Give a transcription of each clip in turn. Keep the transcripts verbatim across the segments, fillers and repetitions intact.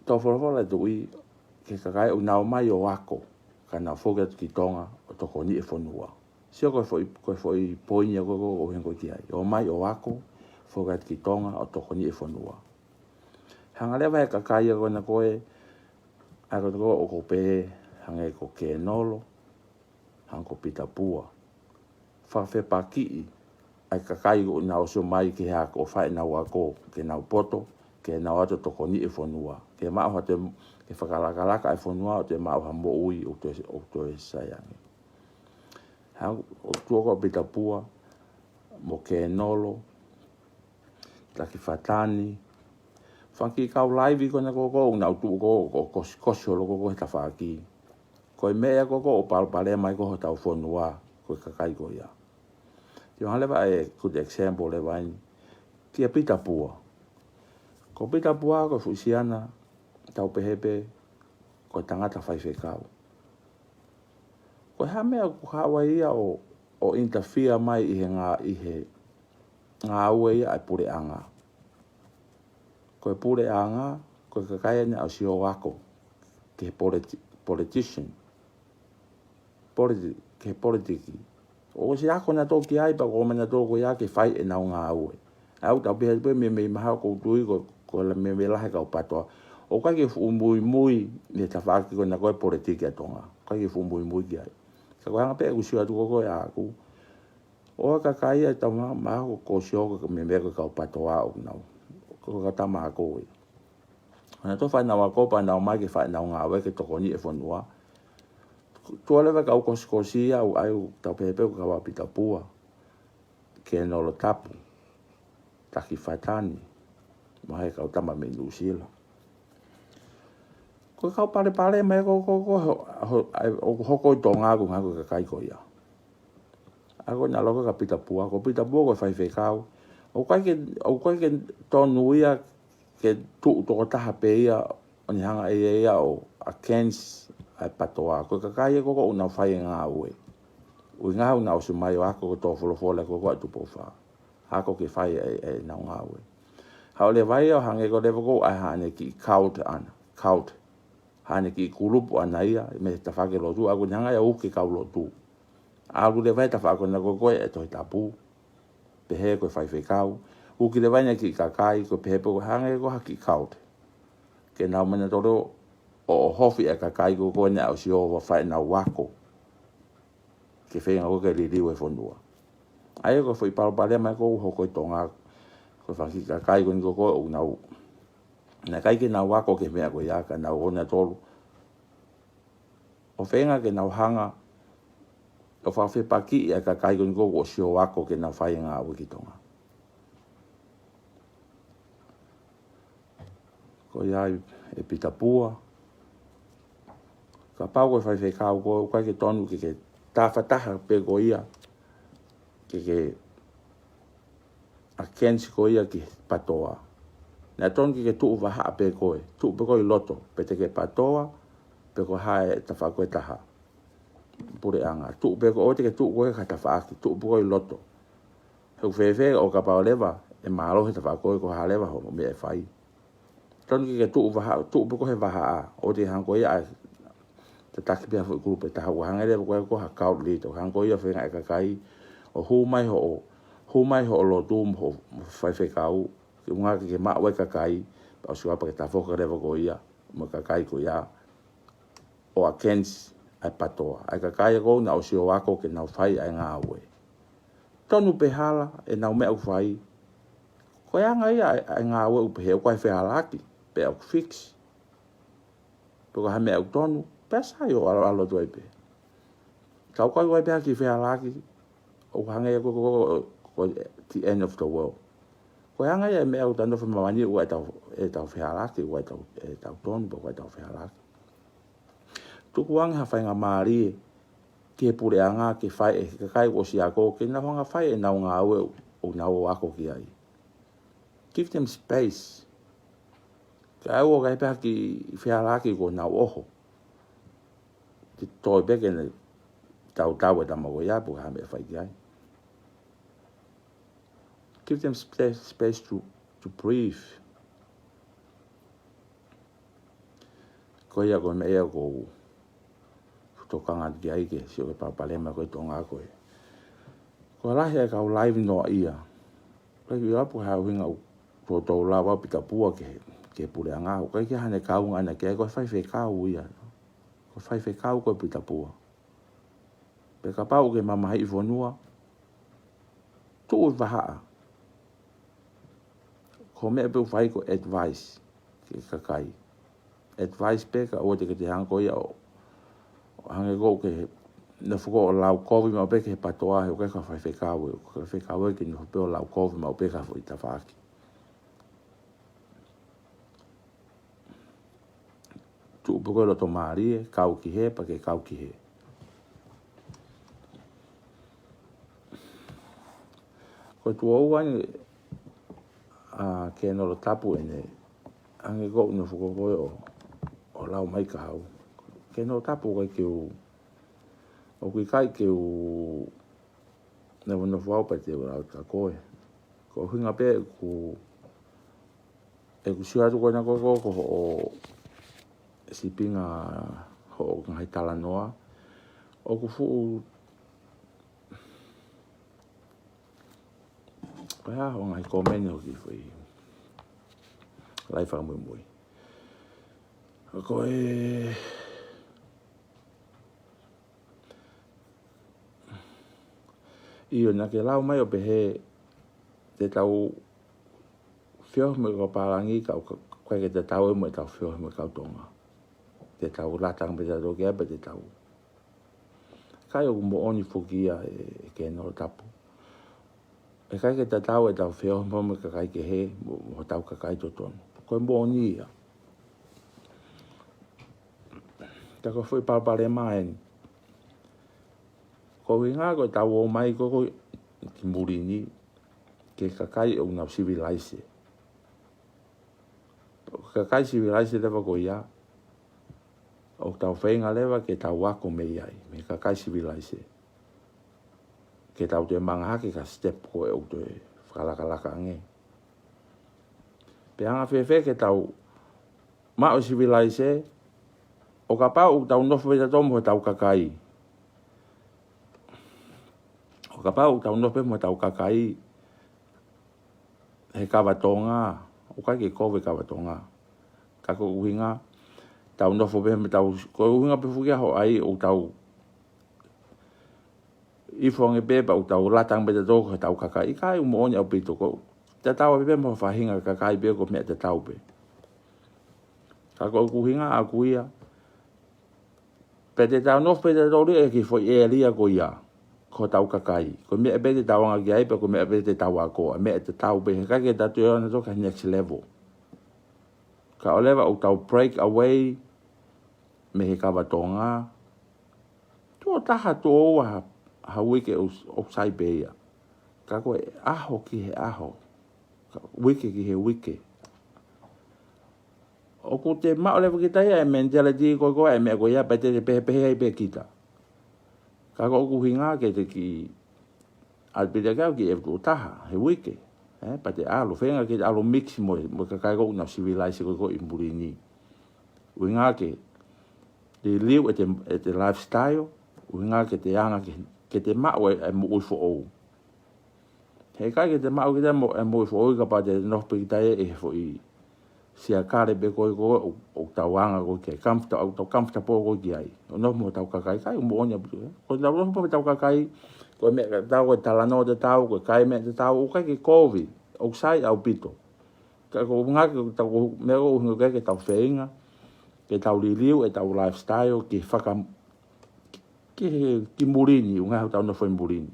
Tau folofola e Tuʻi ki he kakai ʻoku nau ō mai ʻo ako, ka nau foki atu ki Tonga ʻo tokoniʻi e fonua. Sio ko e foʻi, ko e foʻi poini ia ko ē ʻoku ou hanga ko ē ki ai. Ō mai ʻo ako, foki atu ki Tonga ʻo tokoniʻi e fonua. Hanga leva e kakai ia ko ena ko ē, ʻa ia ko ē ʻoku ou pehē, hangē ko Kenolo, hangē ko Pita Pua. Fakafepakiʻi ʻa e kakai ʻoku nau ō mai ki he ako ʻo fai ʻenau ako, ke nau poto, ke nau ō atu ʻo tokoniʻi e fonua. Ke maʻu ha toe, ke fakalakalaka e fonua ʻo toe maʻu ha moʻui ʻoku toe, ʻoku toe sai ange. Hangē ko e tuʻa ko ē ʻo Pita Pua, mo Kenolo, Taki Fatani. Fanga kiʻi kau laivi ko ena ko ē ʻoku nau tuʻu ko ē ʻo kosikosi holo ko ē he tafaʻaki. Ko e meʻa ko ē ʻoku palopalema ai ko ē hotau fonua, ko e kakai ko ia. Te u hanga leva ʻe good example leva eni kia Pita Pua. Ko Pita Pua ko e fuʻu siana, tau pehē pē, ko e tangata faifekau. Ko e hā e meʻa ʻoku haʻu ai ia ʻo, ʻo interfere mai ʻi he ngā, ʻi he ngāue ia ʻa e puleʻanga. Ko e puleʻanga, ko e kakai ʻeni ʻoku ʻosi ō ako ki he politi-, politician. Politi-, ki he politiki. ʻOku ʻosi ako nautolu ki ai pea ko e meʻa nautolu ko ia ke fai ʻenau ngāue. ʻA ia ʻoku tau pehē pē meimei mahalo ʻoku ou tui ko, ko e meimei lahi e kau PTOA. ʻOku ʻikai ke fuʻu muimui ʻi he tafaʻaki ko ena ko ē politiki ʻa Tonga. ʻOku ʻikai ke fuʻu muimui ki ai. Ka ko e anga pē ʻeku sio atu ko ē ʻaʻaku. ʻO e kakai ia ʻoku tau ma-, mahalo ʻoku ʻosi ō ko e meimei ko e kau PTOA ʻoku nau. Ko e kau tama ako ia. ʻOku nau toe fai ʻenau ako pea nau ō mai ke fai ʻenau ngāue ke tokoniʻi e fonua. Tuʻa leva e kau kosikosi ia ʻoku ʻi ai ʻoku tau pehē pē ko e kau ʻa Pita Pua, Kenolo Tapu, Taki Fatani, mo e kau tama mei Nuʻusila. Ko e kau palopalema ia ko, ko, ko, ho, ho, ʻa e, ʻoku hoko ʻi Tonga ko e ngaahi ko e kakai ko ia. ʻA ia ko ena loko kia Pita Pua, ko Pita Pua ko e faifekau. ʻOku ʻikai ke, ʻoku ʻikai ke tonu ia ke tuʻu tokotaha pē ia ʻo ne hanga ʻe ia ia ʻo against ʻa e PTOA. Ko e kakai ia ko ē ʻoku nau fai e ngāue. ʻUhinga ʻoku nau ō mai ʻo ako ko e tō folofola ko ē ʻa Tupou Fā. Ako ke fai e, e, ʻenau ngāue. Haʻu leva ia ʻo hangē ko e leva ko ē ʻa haʻane kiʻi cult ʻana. Cult. Haʻane kiʻi kulupu ʻana ia, mei he tafaʻaki lotu, ʻa ia ʻoku ne hanga ia ʻo uki e kau lotu. ʻAlu leva he tafaʻaki ko ena ko ē ʻa e Tohi Tapu. Pehē ko e faifekau. Uki leva ʻene kiʻi kakai, ko e pehē pē ko e hangē ko ha kiʻi cult. Ke nau meʻa nautolu ʻo, ʻo ʻohofi e kakai ko ē ʻoku ne ʻosi ō ʻo fai ʻenau ako. Ke feinga ko ē ke liliu e fonua. ʻA ia ko e foʻi palopalema ia ʻoku hoko ʻi Tonga. Ko e fanga kiʻi kakai ko eni ko ē ʻoku nau. Naʻe ʻikai ke nau ako ki he meʻa ko ia ka nau ō nautolu ʻo feinga ke nau hanga ʻo fakafepakiʻi ʻa e kakai ko eni ʻoku ʻosi ō ako ke nau fai e ngāue ki Tonga. Ko ia ʻa e Pita Pua. Kapau ko e faifekau ko ē ʻoku ʻikai ke tonu ke, ke tafataha pē ko ia. Ke, ke against ko ia ki he PTOA. Naʻe tonu ke ke tuʻu vahaʻa pē koe, tuʻu pē koe ʻi loto, pe te ke PTOA, pe ko e hā e tafaʻaki ko ē ʻe taha. Puleʻanga, tuʻu pē koe, ʻoua te ke tuʻu koe ki ha tafaʻaki, tuʻu pē koe ʻi loto. He ʻoku fēfē ʻo kapau leva ʻe mālohi e tafaʻaki ko ē, ko e hā leva hoʻo meʻa ʻe fai. Tonu ke ke tuʻu vahaʻa, tuʻu pē koe he vahaʻa, ʻoua te ke hanga koe ia ʻo tataki pē ha foʻi kulupu ʻe taha, ʻo hangē leva koe ko ha cult leader, ʻo hanga koe ia ʻo feinga e kakai ʻo hū mai hoʻo, hū mai hoʻo lotu mo hoʻo faifekau, ke ʻuhinga ke ke maʻu e kakai, pea ʻosi ua pea ke tafoki leva koe ia mo e kakai ko ia ʻo against ʻa e PTOA. ʻA e kakai ko ē naʻe ʻosi ō ako ke nau fai ʻa e ngāue. Tonu pe hala ʻenau meʻa ʻoku fai. Ko e anga ia ʻa e, ʻa e ngāue ʻoku pehē ʻoku ʻikai fehālaaki, pe ʻoku fix. Pe ko e hā e meʻa ʻoku tonu, pea sai ʻo ʻalu, ʻalu atu ai pē. Ka ʻoku ʻikai ʻi ai pē ha kiʻi fehālaaki, ʻoku hangē ko, ko, ko, ko the end of the world. Ko e anga ia e meʻa ʻoku tau nofo ʻi māmani ʻoku ʻikai ke tau, ʻikai ke tau fehālaaki, ʻoku ʻikai ke tau, ʻikai ke tau tonu, pe ʻoku ʻikai ke tau fehālaaki. Tuku ange ha faingamālie ki he puleʻanga ke fai ʻe he kakai ʻoku ʻosi ako, ke nau hanga fai ʻenau ngāue ʻoku nau ō ako ki ai. Give them space. Kae ʻoua ʻe ʻai pē ha kiʻi fehālaaki kuo nau ʻoho. Te toe pē ke ne tautau e tama ko ia pe ko e hā e meʻa ʻe fai ki ai. Give them space, space to, to breathe. Ko ia ko e meʻa ia ʻoku ou tokanga ki ai ke sio ki he palopalema ko ē ʻi Tonga ko ē. Ko e lahi e kau live noaʻia. Ko e kiʻi lapu ha ʻuhinga ʻoku toutou lava Pita Pua ki he, ki he puleʻanga. ʻOku ʻikai ke ʻi ai haʻane kaunga ʻana ki ai, ko e faifekau ia. Ko e faifekau ko ē Pita Pua. Pea kapau ʻoku ke mamahiʻi fonua, tuʻu ʻi vahaʻa. Ko e meʻa pē ʻoku fai ko e advice ki he kakai. Advice pē, kae ʻoua te ke toe hanga koe ia ʻo, ʻo hangē ko ē ʻoku ke nofo koe ʻo lau kovi maʻu pē ki he PTOA, he ʻoku ʻikai ko ha faifekau ē, ko e faifekau ē ke nofo pē ʻo lau kovi maʻu pē ki ha foʻi tafaʻaki. Tuʻu pē koe loto mālie, kau ki hē, pea ke kau ki hē. Ko e tuʻo ua eni, ʻa, Kenolo Tapu eni, hangē ko ʻeku nofo ko ē ʻo, ʻo lau mai kia au. Kenolo Tapu, ʻoku ʻikai ke u, ʻoku ʻikai ke u, nofo nofo au pea te u lau kia koe. Ko e ʻuhinga pē ʻeku, ʻeku sio atu ko ena ko ē ko, ko hoʻo sīpinga hoʻo ngaahi talanoa. ʻOku fuʻu, ko e hā hoʻo ngaahi comment ʻi hoʻo kiʻi foʻi live fakamuimui. Ko e ʻIo, naʻa ke lau mai ʻo pehē te tau feohi mo e kau pālangi, ka ʻoku ʻikai ke tatau ia mo ʻetau feohi mo e kau Tonga. Te tau lata ange pē tautolu ki ai pea te tau. Ka ʻoku moʻoni foki ia ē, ē Kenolo Tapu. ʻE ʻikai ke tatau ʻetau feohi mo e kakai kehe mo, mo hotau kakai totonu. Ko e moʻoni ia. Ka ko e foʻi palopalema eni. Ko e ʻuhinga ko ʻetau ō mai ko ē ko ē ki muli ni, ki he kakai ʻoku nau sivilaise. Ko e kakai sivilaise leva ko ia, ʻoku tau feinga leva ke tau ako mei ai, mei he kakai sivilaise. Ke tau toe manga hake ki ha step ko ē ʻoku toe fakalakalaka ange. Pea anga fēfē ke tau maʻu e sivilaise, ʻo kapau ʻoku tau nofo pē tautolu mo hotau kakai. ʻO kapau ʻoku tau nofo pē mo hotau kakai he kava Tonga, ʻoku ʻikai ke kovi e kava Tonga. Ka ko e ʻuhinga, tau nofo pē mo hotau, ko e ʻuhinga pē foki ia hoʻo ʻai ʻoku tau ʻifo ange pē pea ʻoku tau lata ange pē tautolu ki hotau kakai. ʻIkai, ʻoku moʻoni ʻaupito ko ē. Tatau pē mo e faʻahinga kakai pē, ko e meʻa tatau pē. Ka ko ʻeku ʻuhinga ʻaʻaku ia, pea te tau nofo pē tautolu ʻi he kiʻi foʻi ʻēlia ko ia, ko hotau kakai. Ko e meʻa pē te tau anga ki ai pea ko e meʻa pē te tau ako, ʻa e meʻa tatau pē. He ʻikai ke tau toe ō ʻanautolu ki he next level. Kae ʻoua leva ʻo tau break away mei he kava Tonga. Tuʻo taha, tuʻo ua ha, ha uike ʻoku, ʻoku sai pē ia. Ka ko e ʻaho ki he ʻaho. Ka uike ki he uike. ʻOku te maʻu leva kita ia e mentality ko ē ko ē, ʻa e meʻa ko ia, pea te te pehē pehē ai pē kita. Ka ko ʻeku ʻuhinga ke te kiʻi ʻalu pē ʻo kiʻi ʻefu tuʻo taha he uike. Ē, pea te ʻalu, feinga ke te ʻalu mix mo, mo e kakai ko ē ʻoku nau sivilaise ko ē ko ē ʻi muli ni. ʻUhinga ke te liliu ʻete, ʻete lifestyle, ʻuhinga ke te anga ke, ke te maʻu e, e moʻui foʻou. He ʻikai ke te maʻu kita mo, e moʻui foʻou ia kapau te nofo pē kita ʻi he foʻi siakale pē ko ē ko ē ʻoku, ʻoku tau anga ko ē ki ai, comfort-, ʻoku tau comfortable ko ē ki ai. ʻO nofo mo hotau kakai, ʻikai, ʻoku moʻoni ʻaupito. Ko ʻetau nofo mo hotau kakai, ko e meʻa tatau, ko e talanoa tatau, ko e kai meʻa tatau, ʻoku ʻikai ke kovi, ʻoku sai ʻaupito. Ka ko e ʻuhinga ke tau, ko e meʻa ko ē ʻoku ʻuhinga ke, ke tau feinga ke tau liliu ʻetau lifestyle ki he faka-, ki he, ki muli ni, ʻuhinga hotau nofo ʻi muli ni.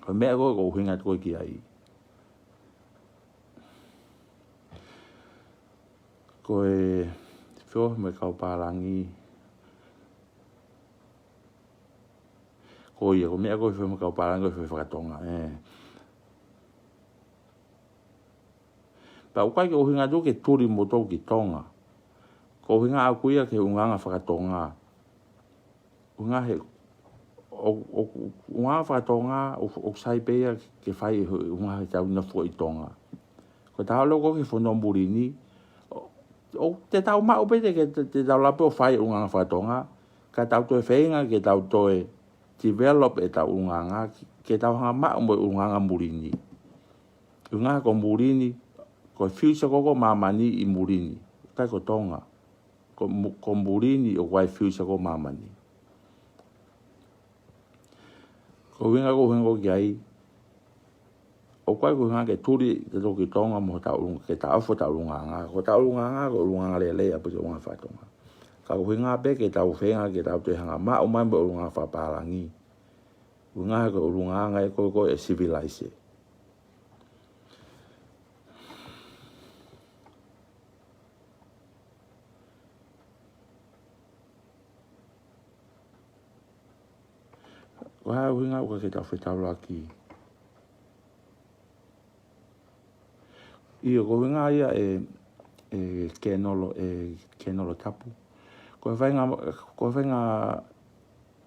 Ko e meʻa ko ē ʻoku ou ʻuhinga atu ko ē ki ai. Ko e feohi mo e kau pālangi. Ko ia, ko e meʻa ko e feohi mo e kau pālangi, ko e feohi fakatonga, ē. Pea ʻoku ʻikai ke ʻuhinga atu ke tuli moutolu ki Tonga. Ko e ʻuhinga ʻaʻaku ia ki he ʻulungaanga fakatonga. ʻUhinga he, ʻo, ʻo, ʻulungaanga fakatonga, ʻo, ʻoku sai pē ia ke fai he ʻulungaanga heʻetau nofo ʻi Tonga. Ko e taha ʻo e lea ko ē ki he fonua muli ni, ʻo, ʻOku te tau maʻu pē te ke, te, te tau lava pē ʻo fai ʻulungaanga fakatonga, ka tau toe feinga ke tau toe develop ʻetau ʻulungaanga, ke tau hanga maʻu mo e ʻulungaanga muli ni. ʻUhinga ko muli ni, ko e future ko ē ʻo māmani ʻi muli ni. ʻIkai ko Tonga. Ko mu-, ko muli ni ʻoku ʻi ai e future ko ē ʻo māmani. Ko e ʻuhinga, ko e ʻuhinga ko ē ki ai, ʻoku ʻikai ko e ʻuhinga ke tuli ʻe tautolu ki Tonga mo hotau ʻulung-, ke taʻofi hotau ʻulungaanga. Ko hotau ʻulungaanga, ko e ʻulungaanga lelei ʻaupito ʻulungaanga fakatonga. Ka ko e ʻuhinga pē ke tau feinga, ke tau toe hanga maʻu mai mo e ʻulungaanga fakapālangi. ʻUhinga ko e ʻulungaanga ē ko ē ʻo e civilization. Ko e hā e ʻuhinga ʻoku ʻikai ke tau fetaulaki? ʻIo, ko e ʻuhinga ia ʻe, ʻe Kenolo, ʻe Kenolo Tapu. Ko e faʻahinga, ko e faʻahinga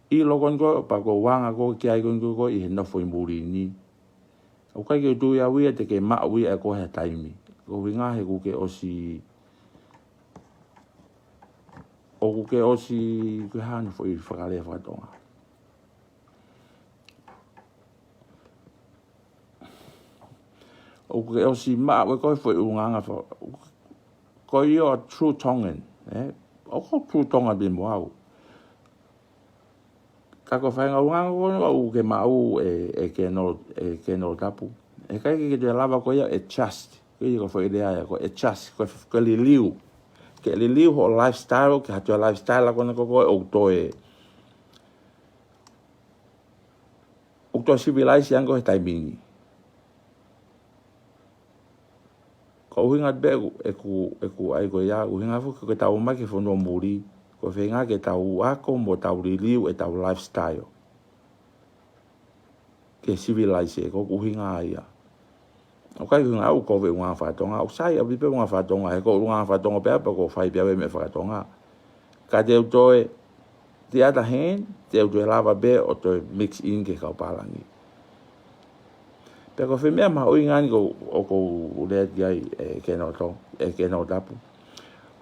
ʻilo ko eni ko ē, pea ko e anga ko ē ki ai ko eni ko ē ʻi he nofo ʻi muli ni. ʻOku ʻikai ke u tui au ia te ke maʻu ia ʻe koe ha taimi. Ko e ʻuhinga he ʻoku ke ʻosi, ʻoku ke ʻosi, ko e hā hono foʻi fakalea fakatonga. ʻOku ke ʻosi maʻu ʻe koe e foʻi ʻulungaanga fa-, ko e, you're a true Tongan, ē? ʻOku ou true Tongan pē mo au. Ka ko e faʻahinga ʻulungaanga ko ē ʻoku ke maʻu ʻe, ʻe Kenolo, ʻe Kenolo Tapu. ʻE ʻikai ke ke toe lava koe ia ʻo adjust. Ko ia ko e foʻi lea ia, ko e adjust, ko e, ko e liliu. Ke liliu hoʻo lifestyle, ke hatu e lifestyle ko ena ko ē ʻoku toe, ʻoku toe civilized ange ko ē he taimi ni. Ko e ʻuhinga pē ʻeku, ʻeku, ʻeku ʻai ko ia, ʻuhinga foki ke tau ō mai ki he fonua muli, ko e feinga ke tau ako mo tau liliu ʻetau lifestyle. Ke civilized, ko e ʻuhinga ia. ʻOku ʻikai ko e ʻuhinga ʻoku ou kovi e ʻulungaanga fakatonga, ʻoku sai ʻaupito pē e ʻulungaanga fakatonga, he ko e ʻulungaanga fakatonga pē au pea ko u fai pē au e meʻa fakatonga. Ka te u toe, the other hand, te u toe lava pē ʻo toe mix in ki he kau pālangi. Pea ko e foʻi meʻa mahuʻinga eni ko ē ʻoku ou lea ki ai ʻe Kenolo, ʻe Kenolo Tapu.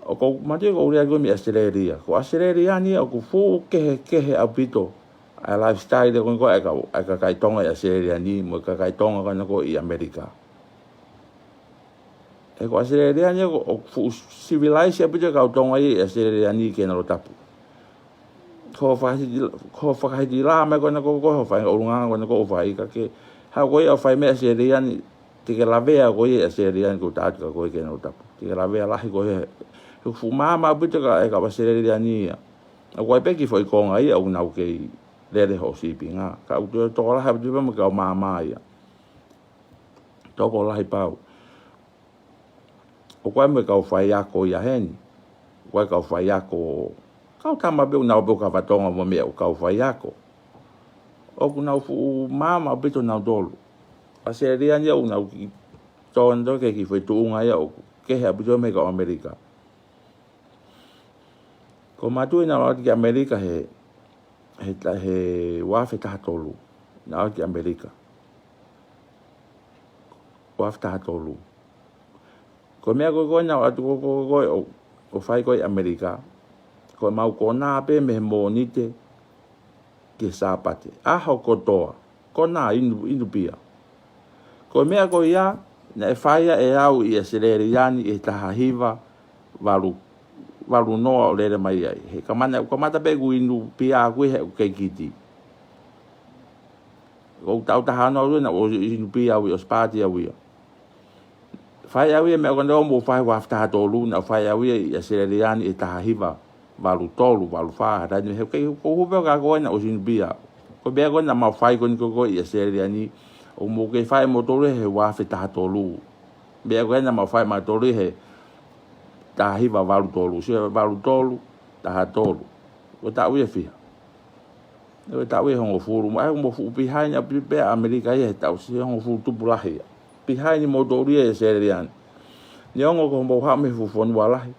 ʻOku ou manatuʻi ʻoku ou lea ko ē mei ʻAositelēlia. Ko ʻAositelēlia ni ʻoku fuʻu kehekehe ʻaupito ʻa e lifestyle ko eni ko ē ʻa e kau, ʻa e kakai Tonga ʻi ʻAositelēlia ni mo e kakai Tonga ko ena ko ē ʻi ʻAmelika. He ko ʻAositelēlia ni ʻoku, ʻoku fuʻu civilized ʻaupito e kau Tonga ʻi ʻAositelēlia ni, Kenolo Tapu. Ko e fakahiti-, ko e fakahitilaʻa mai ko ena ko ē, ko e faʻahinga ʻulungaanga ko ena ko ē ʻoku fai, ka ke haʻu koe ia ʻo fai meʻa ʻi ʻAositelēlia ni, te ke lavea koe ia ʻi ʻAositelēlia ni, ʻoku ou tala atu kia koe, Kenolo Tapu. Te ke lavea lahi koe. He fuʻu maama ʻaupito e kau ʻAositelēlia ni ia. ʻOku ʻi ai pē e kiʻi foʻi konga ia ʻoku nau kei lele hoʻo sīpinga. Ka ʻoku tokolahi ʻaupito pē mo e kau maama ia. Tokolahi pau. ʻOku ʻi ai mo e kau faiako ia heni. ʻOku ʻi ai e kau faiako, kau tama pē ʻoku nau ō pē ʻo kava Tonga mo e meʻa, ʻoku kau faiako. ʻOku nau fuʻu maama ʻaupito nautolu. ʻAositelēlia ni ia ʻoku nau kiʻi tō nautolu ki he kiʻi foʻi tuʻunga ia ʻoku kehe ʻaupito mei he kau ʻAmelika. Ko e mātuʻa naʻa nau ō atu ki ʻAmelika he, he ta-, he ua afe taha tolu. Naʻa nau ō atu ki ʻAmelika. Ua afe taha tolu. Ko e meʻa ko ē ko ē naʻa nau ō atu ko ē, ko ē, ko ē ʻo, ʻo fai ko ē ʻi ʻAmelika. Ko ʻemau konā pē mei he Mōnite ki he Sāpate. ʻAho kotoa. Konā inu, inu pia. Ko e meʻa ko ia, naʻe fai ia ʻe au ʻi ʻAositelēlia ni ʻi he taha hiva valu, valu noa ʻo lele mai ai. He kamata, kamata pē ʻeku inu pia ʻaʻaku ia he ʻeku kei kiti. ʻOku ou taʻu taha ono au ia naʻa ku inu pia au ia, ʻosi paati au ia. Fai au ia e meʻa ko ena ʻoku mou fai he ua afe taha tolu, naʻa ku fai au ia ʻi ʻAositelēlia ni ʻi he taha hiva valu tolu, valu fā, ha taimi he kei ko hupe ka ko ena ʻosi inu pia. Ko e meʻa ko ena naʻa mau fai ko eni ko ē ko ē ʻi ʻAositelēlia ni, ʻoku mou kei fai ʻe moutolu he ua afe taha tolu. Meʻa ko ena naʻa mau fai ʻe mautolu he taha hiva valu tolu, sio, valu tolu, taha tolu. Ko e taʻu ia ʻe fiha? Ko e taʻu ia ʻe hongofulu, mo e ʻai mo fuʻu behind ʻaupito pē ʻa ʻAmelika ia he taʻu, sio, hongofulu tupu lahi ia. Behind moutolu ia ʻi ʻAositelēlia ni. Neongo ko hoʻomou haʻu mei he fuʻu fonua lahi.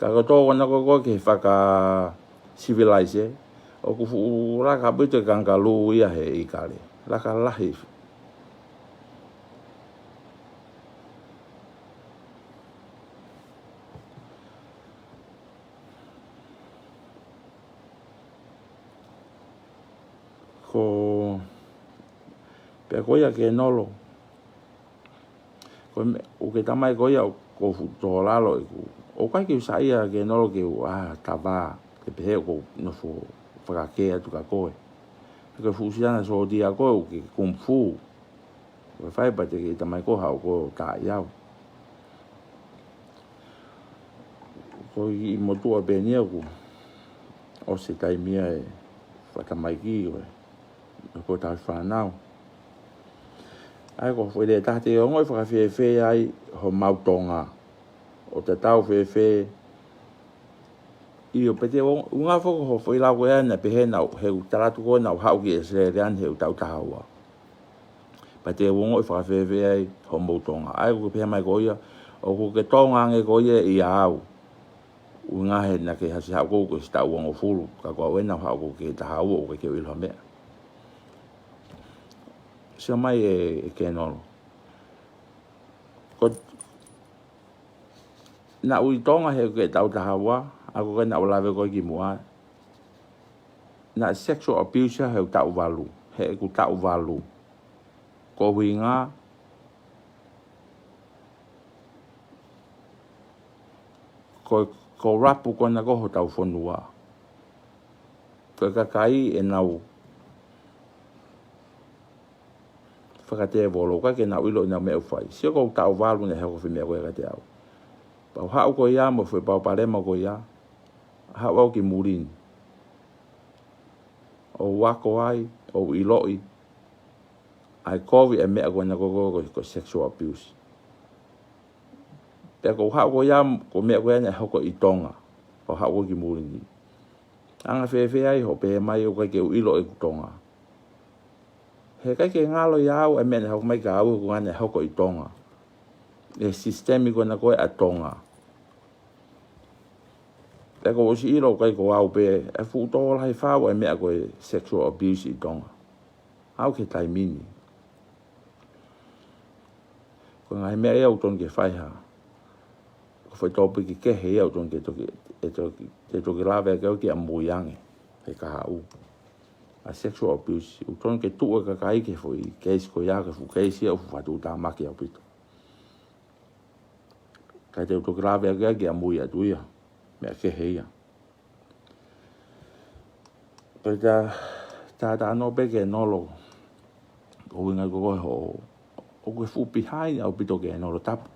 Ka ko e tō ko ena ko ē ko ē ki he faka-civilized, ʻoku fuʻu laka ʻaupito e kangaroo ia he ʻīkale. Laka lahi. Ko, pea ko ia Kenolo. Ko e meʻa, ʻoku ke tamai ko ia ʻoku fuʻu tō lalo ʻeku. ʻOku ʻikai ke u saiʻia Kenolo ke u ʻā tavā, ke pehē ʻoku ou nofo fakakē atu kia koe. He ko e fuʻu siana sōtia koe ʻoku ke kung fu. Ko e fai pea te ke tamai ko haʻu ko e taaʻi au. Ko e kiʻi motuʻa pē eni ia ʻoku ʻosi e taimi ia e fakatamaiki ko e, ko e tauhi fānau. ʻA ia ko e foʻi lea ʻe taha, te ke ongoʻi fakafēfē ai homau Tonga? ʻO tatau fēfē? ʻIo, pea te u, ʻuhinga foki hoʻo foʻi lau ko ia naʻe pehē naʻa, he ʻoku tala atu ko ē naʻa ku haʻu ki ʻAositelēlia ni he ʻoku taʻu taha ua. Pea te u ongoʻi fakafēfē ai homau Tonga? ʻA ia ʻoku ke pehē mai ko ia, ʻoku ke Tonga ange ko ia ʻia au. ʻUhinga he naʻa ke ʻosi haʻu koe ko e siʻi taʻu uangofulu, ka ko au ʻena ʻoku ou haʻu ko e taha ua, ʻoku ʻikai ke u ʻilo ha meʻa. Sio mai e, e Kenolo. Ko, naʻa ku ʻi Tonga he ʻoku ke taʻu taha ua, ʻa ia ko e naʻa ku lave ko ē kimuʻa. Naʻe sexual abuse au he ʻoku taʻu valu, he ʻoku taʻu valu. Ko e ʻuhinga, ko, ko e rapu ko ena ko hotau fonua. Ko e kakai ʻenau fakatēvolo, ʻikai ke nau ʻilo ʻenau meʻa ʻoku fai. Sio ko e taʻu valu naʻe hoko e foʻi meʻa ko ia kiate au. Pea u haʻu ko ia mo e foʻi palopalema ko ia, haʻu au ki muli ni. ʻO u ako ai, ʻo u ʻiloʻi, ʻa e kovi e meʻa ko ena ko, ko, ko, ko e sexual abuse. Pea ko u haʻu ko ia, ko e meʻa ko ia naʻe hoko ʻi Tonga, pea u haʻu ko ē ki muli ni. Anga fēfē ai hoʻo pehē mai ʻoku ʻikai ke u ʻilo ʻeku Tonga? He ʻikai ke ngalo ʻia au e meʻa naʻe hoko mai kia au, ko e ʻuhinga naʻe hoko ʻi Tonga. E sisitemi ko ena ko ē ʻa Tonga. Pea ko u ʻosi ʻilo ʻoku ʻikai ko au pē, e fuʻu tokolahi fau e meʻa ko e sexual abuse ʻi Tonga. Aʻu ki he taimi ni. Ko e ngaahi meʻa ia ʻoku totonu ke fai ha, ko e foʻi tōpiki kehe ia ʻoku totonu ke toki, ʻe toki, ʻe toki lave ʻaki au kia Mui ange, he kahaʻu. ʻA e sexual abuse, ʻoku totonu ke tuʻu e kakai ki he foʻi keisi ko ia, ki he fuʻu keisi ia ʻoku fuʻu fakatuʻutāmaki ʻaupito. Ka te u toki lave ʻaki ia kia Mui atu ia, meʻa kehe ia. Pea tā, tā, tā noa pē Kenolo, ko e ʻuhinga ko ē hoʻo, ʻoku ke fuʻu behind ʻaupito Kenolo Tapu.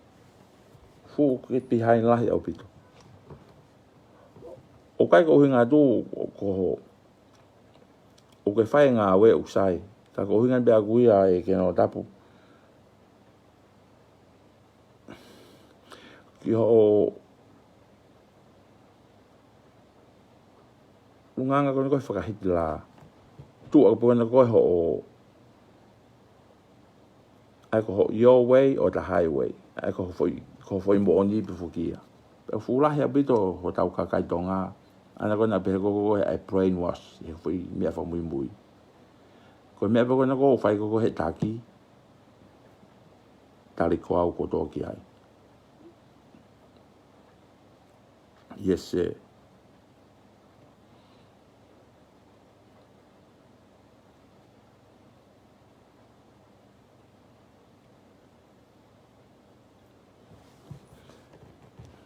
Fuʻu ke behind lahi ʻaupito. ʻOku ʻikai ko e ʻuhinga atu ko hoʻo, ʻoku ke fai e ngāue ʻoku sai. Ka ko e ʻuhinga pē ʻaku ia e Kenolo Tapu. Ki hoʻo ʻulungaanga ko ena ko e faka-Hitilā. Tuʻu ʻaki pē ko ena ko e hoʻo, ʻa ia ko hoʻo your way or the highway. ʻA ia ko hoʻo foʻi, ko hoʻo foʻi moʻoni pē foki ia. Pea fuʻu lahi ʻaupito hotau kakai Tonga, ʻa ena ko ena pehē ko, ko, ko e brainwash, he foʻi meʻa fakamuimui. Ko e meʻa pē ko ena ko ē ʻoku fai ko, ko ē he taki, tali ko au kotoa ki ai. Yes, sir.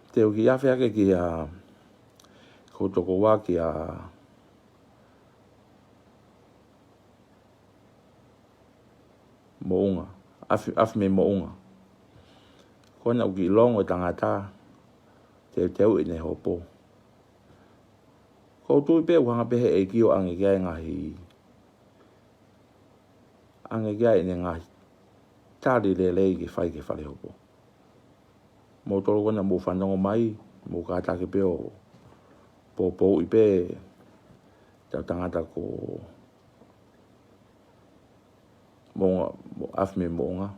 Te u kiʻi afe ake kia, ko e tokoua kia Moʻunga, Afi, Afimei Moʻunga. Ko ena ʻoku kiʻi longo e tangata, teuteu ʻene hopo. Ko u tui pē ʻoku hanga pē he ʻEiki ʻo ʻange ki ai e ngaahi, ʻange ki ai ʻene ngaahi tali lelei ke fai ke fale hopo. Moutolu ko ena mou fanongo mai, mou kātaki pē ʻo poupouʻi pē ʻetau tangata ko Moʻunga, mo Afimei Moʻunga.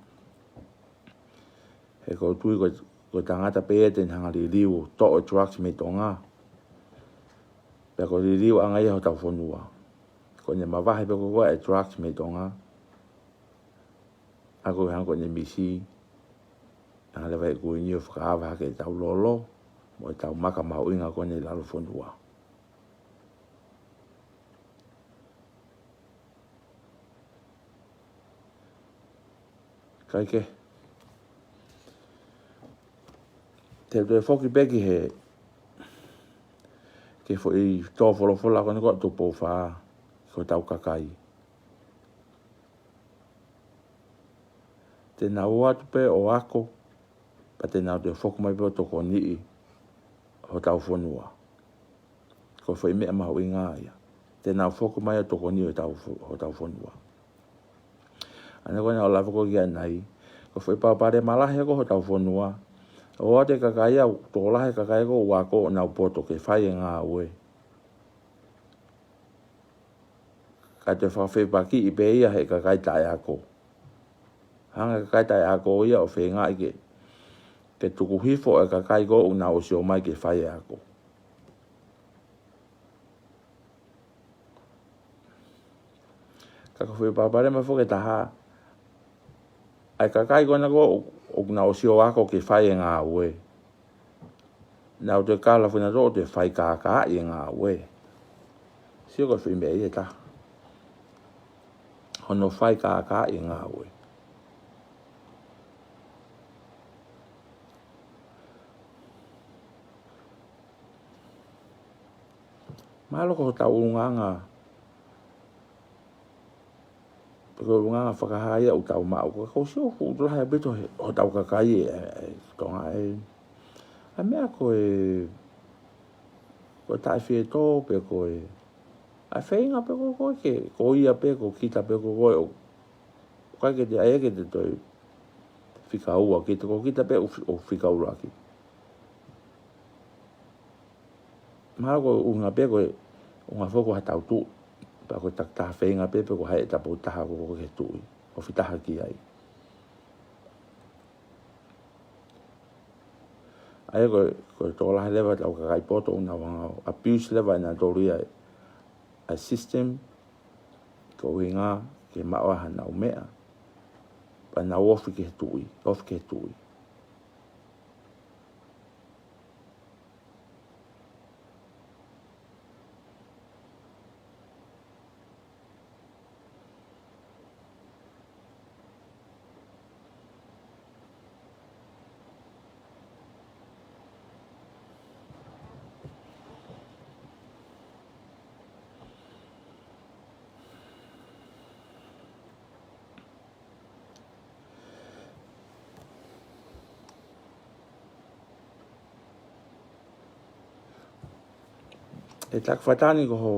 He ko u tui ko, ko e tangata pē ia te ne hanga liliu, toʻo e drugs mei Tonga. Pea ko e liliu ʻanga ia hotau fonua. Ko ʻene mavahe pē ko, ko e drugs mei Tonga, ʻa ia ko e hanga ko ʻene misi, hanga leva ʻe he Kuini ʻo fakaava hake ʻetau lolo, mo ʻetau maka mahuʻinga ko eni ʻi lalo fonua. Kae kehe, te u toe foki pē ki he, ki he foʻi tō folofola ko eni ko Tupou Fā, ko hotau kakai. Te nau ō atu pē ʻo ako, pea te nau toe foki mai pē ʻo tokoniʻi hotau fonua. Ko e foʻi meʻa mahuʻinga ia. Te nau foki mai ʻo tokoniʻi hotau fo-, hotau fonua. ʻA ena ko ena ʻoku lave ko ē ki ai, ko e foʻi palopalema lahi ko ē hotau fonua. ʻOku ʻi ai e kakai ia, tokolahi e kakai ko ē ʻoku ako ʻenau poto ke fai e ngāue. Kae toe fakafepakiʻi pē ia he kakai taʻeako. Hanga e kakai taʻeako ia ʻo feingaʻi ke, ke tuku hifo e kakai ko ē ʻoku nau ʻosi ō mai ke fai e ako. Ka ko e foʻi palopalema foki ʻe taha, ʻa e kakai ko ena ko ē ʻoku nau ʻosi ō ako ke fai e ngāue, nau toe kalafi nautolu ʻo toe faikākāʻi e ngāue. Sio, ko e foʻi meʻa ia ʻe taha. Hono faikākāʻi e ngāue. Mahalo ko hotau ʻulungaanga, pe ko e ʻulungaanga fakahā ia ʻoku tau maʻu. Ko, ko e sio fuʻu lahi ʻaupito he, hotau kakai ē, ē, ē, Tonga ē. ʻA e meʻa ko e, ko e taʻefietō pe ko e, ʻa e feinga pē ko ē ke, ko ia pē, ko kita pē ko ē, ʻo, ʻoku ʻikai ke te ʻai ke te toe fika ua kita, ko kita pē ʻoku fi-, ʻoku fika ʻuluaki. Mahalo ko e ʻuhinga pē ko e ʻuhinga foki ko haʻatau tuʻi. Pea ko e takitaha feinga pē pe ko hai e tapa ʻe taha ko ē ke tuʻi. ʻO fetaha ki ai. ʻA ia ko e, ko e tokolahi leva ʻetau kakai poto ʻoku nau hanga ʻo abuse leva ʻe nautolu ia ʻa e system, ko e ʻuhinga ke maʻu ai haʻanau meʻa. Pea nau ofi ki he tuʻi, ofi ki he tuʻi. ʻE taku fātani ko ho,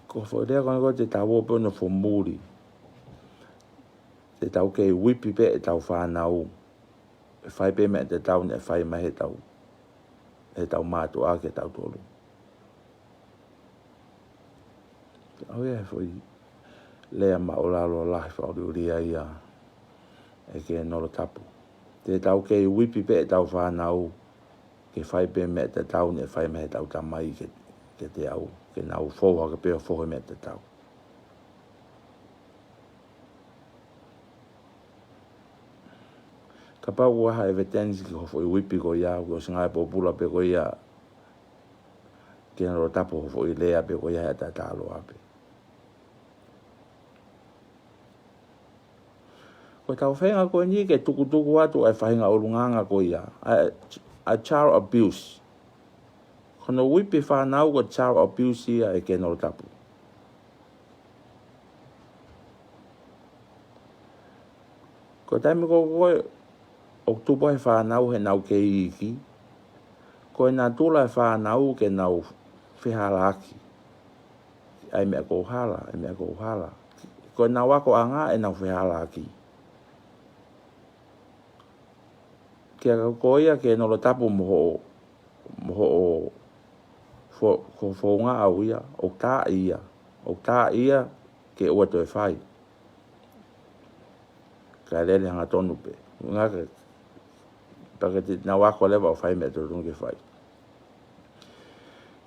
ko e foʻi lea ko ena ko ē te tau ō pē ʻo nofo muli. Te tau kei uipi pē ʻetau fānau. ʻE fai pē meʻa tatau naʻe fai mai heʻetau, heʻetau mātuʻa kia tautolu. ʻA ia he foʻi lea māʻulalo lahi fakaʻuliʻulia ia ʻa e Kenolo Tapu. Te tau kei uipi pē ʻetau fānau ke fai pē meʻa tatau naʻe fai mai heʻetau tamai kia, kiate au, ke nau fou hake pē ʻo fou he meʻa tatau. Kapau ʻoku ʻi ai ha evidence ki ho foʻi uipi ko ia, kuo ʻosi ngāue pōpula pē ko ia, Kenolo Tapu, ho foʻi lea pē ko ia he ʻata tāloa pē. Ko ʻetau feinga ko eni ke tukutuku atu ʻa e faʻahinga ʻulungaanga ko ia, ʻa e, ʻa e child abuse. Ko hono uipi fānau ko e child abuse ia ʻa e Kenolo Tapu. Ko e taimi ko ē ʻoku tupu ai e fānau heʻenau kei iiki, ko e natula e fānau ke nau fehālaaki. ʻAi meʻa ʻoku hala, ʻai meʻa ʻoku hala. Ko ʻenau akoʻanga ʻenau fehālaaki. Kia ko ia Kenolo Tapu mo hoʻo, mo hoʻo fo-, ko e founga ʻaʻau ia, ʻoku tā ia, ʻoku tā ia ke ʻoua toe fai. Kae lele hangatonu pē. Ngaka, pea ke te nau ako leva ʻo fai meʻa totonu ke fai.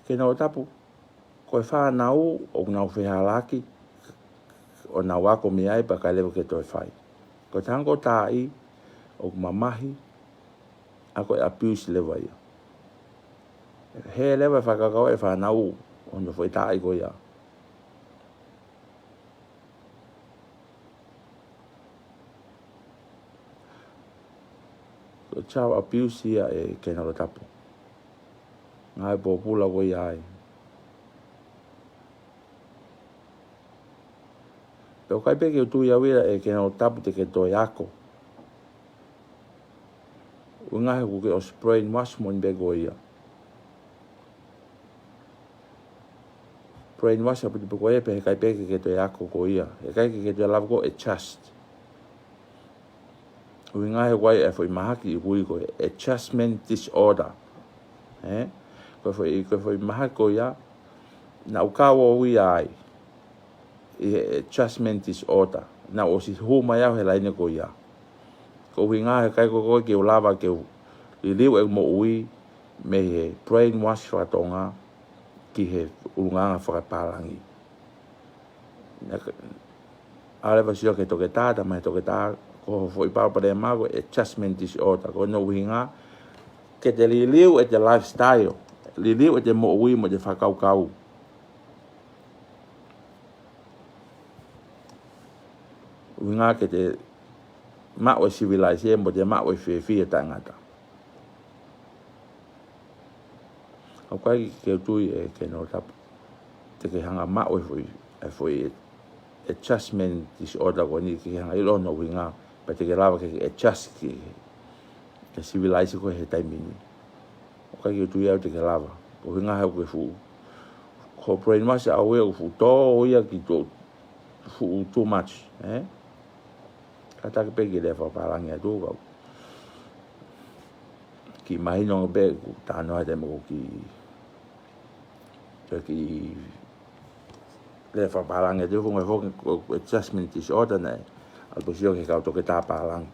Kenolo Tapu, ko e fānau ʻoku nau fehālaaki, ʻo nau ako mei ai pea ʻikai leva ke toe fai. Ko e taha ko ē ʻoku tā ia, ʻoku mamahi, ʻA ko e abuse leva ia. He leva e fakakaukau e fānau ʻo hono foʻi taaʻi ko ia. Ko e child abuse ia ʻe Kenolo Tapu. Ngaahi pōpula ko ia ai. Pea ʻoku ʻikai pē ke u tui au ia ʻe Kenolo Tapu te ke toe ako. ʻUhinga he ʻoku ke ʻosi brainwash moʻoni pē koe ia. Brainwash ʻaupito pē koe ia pea heʻikai pē ke ke toe ako koe ia. Heʻikai ke ke toe lava koe ʻo adjust. ʻUhinga he ʻoku ʻi ai e foʻi mahaki ʻoku ui ko e adjustment disorder. Ē? Ko e foʻi, ko e foʻi mahaki ko ia, naʻa ku kau au ia ai ʻi he adjustment disorder. Naʻa ku ʻosi hū mai au he laine ko ia. Ko e ʻuhinga he ʻikai ko koe ke u lava ke u liliu e moʻui mei he brainwash fakatonga ki he ʻulungaanga fakapālangi. Naʻa ke, ʻa leva sio ki he toketā, talamai ʻe he toketā, ko hoʻo foʻi palopalema ko e adjustment disorder, ko hono ʻuhinga ke te liliu ʻete lifestyle, liliu ʻete moʻui mo ʻete fakakaukau. ʻUhinga ke te maʻu e sivilaise mo te maʻu e fiefia taʻengata. ʻOku ʻikai ke u tui ʻe Kenolo Tapu te ke hanga maʻu e foʻi, e foʻi adjustment disorder ko eni ke hanga ʻilo hono ʻuhinga, pea te ke lava ke adjust ki he sivilaise ko ē he taimi ni. ʻOku ʻikai ke u tui au te ke lava. Ko e ʻuhinga he ʻoku ke fuʻu, ko e brainwash ʻaʻau ia ʻoku fuʻu tō ia ki tō fuʻu too much, ē? Kātaki pē ke lea fakapālangi atu kau. Kiʻi mahino pē ʻoku talanoa he taimi ko ē ki, ki he lea fakapālangi atu ko e ngaahi foki ko e adjustment disorder naʻe ʻalu pē sio ki he kau toketā pālangi.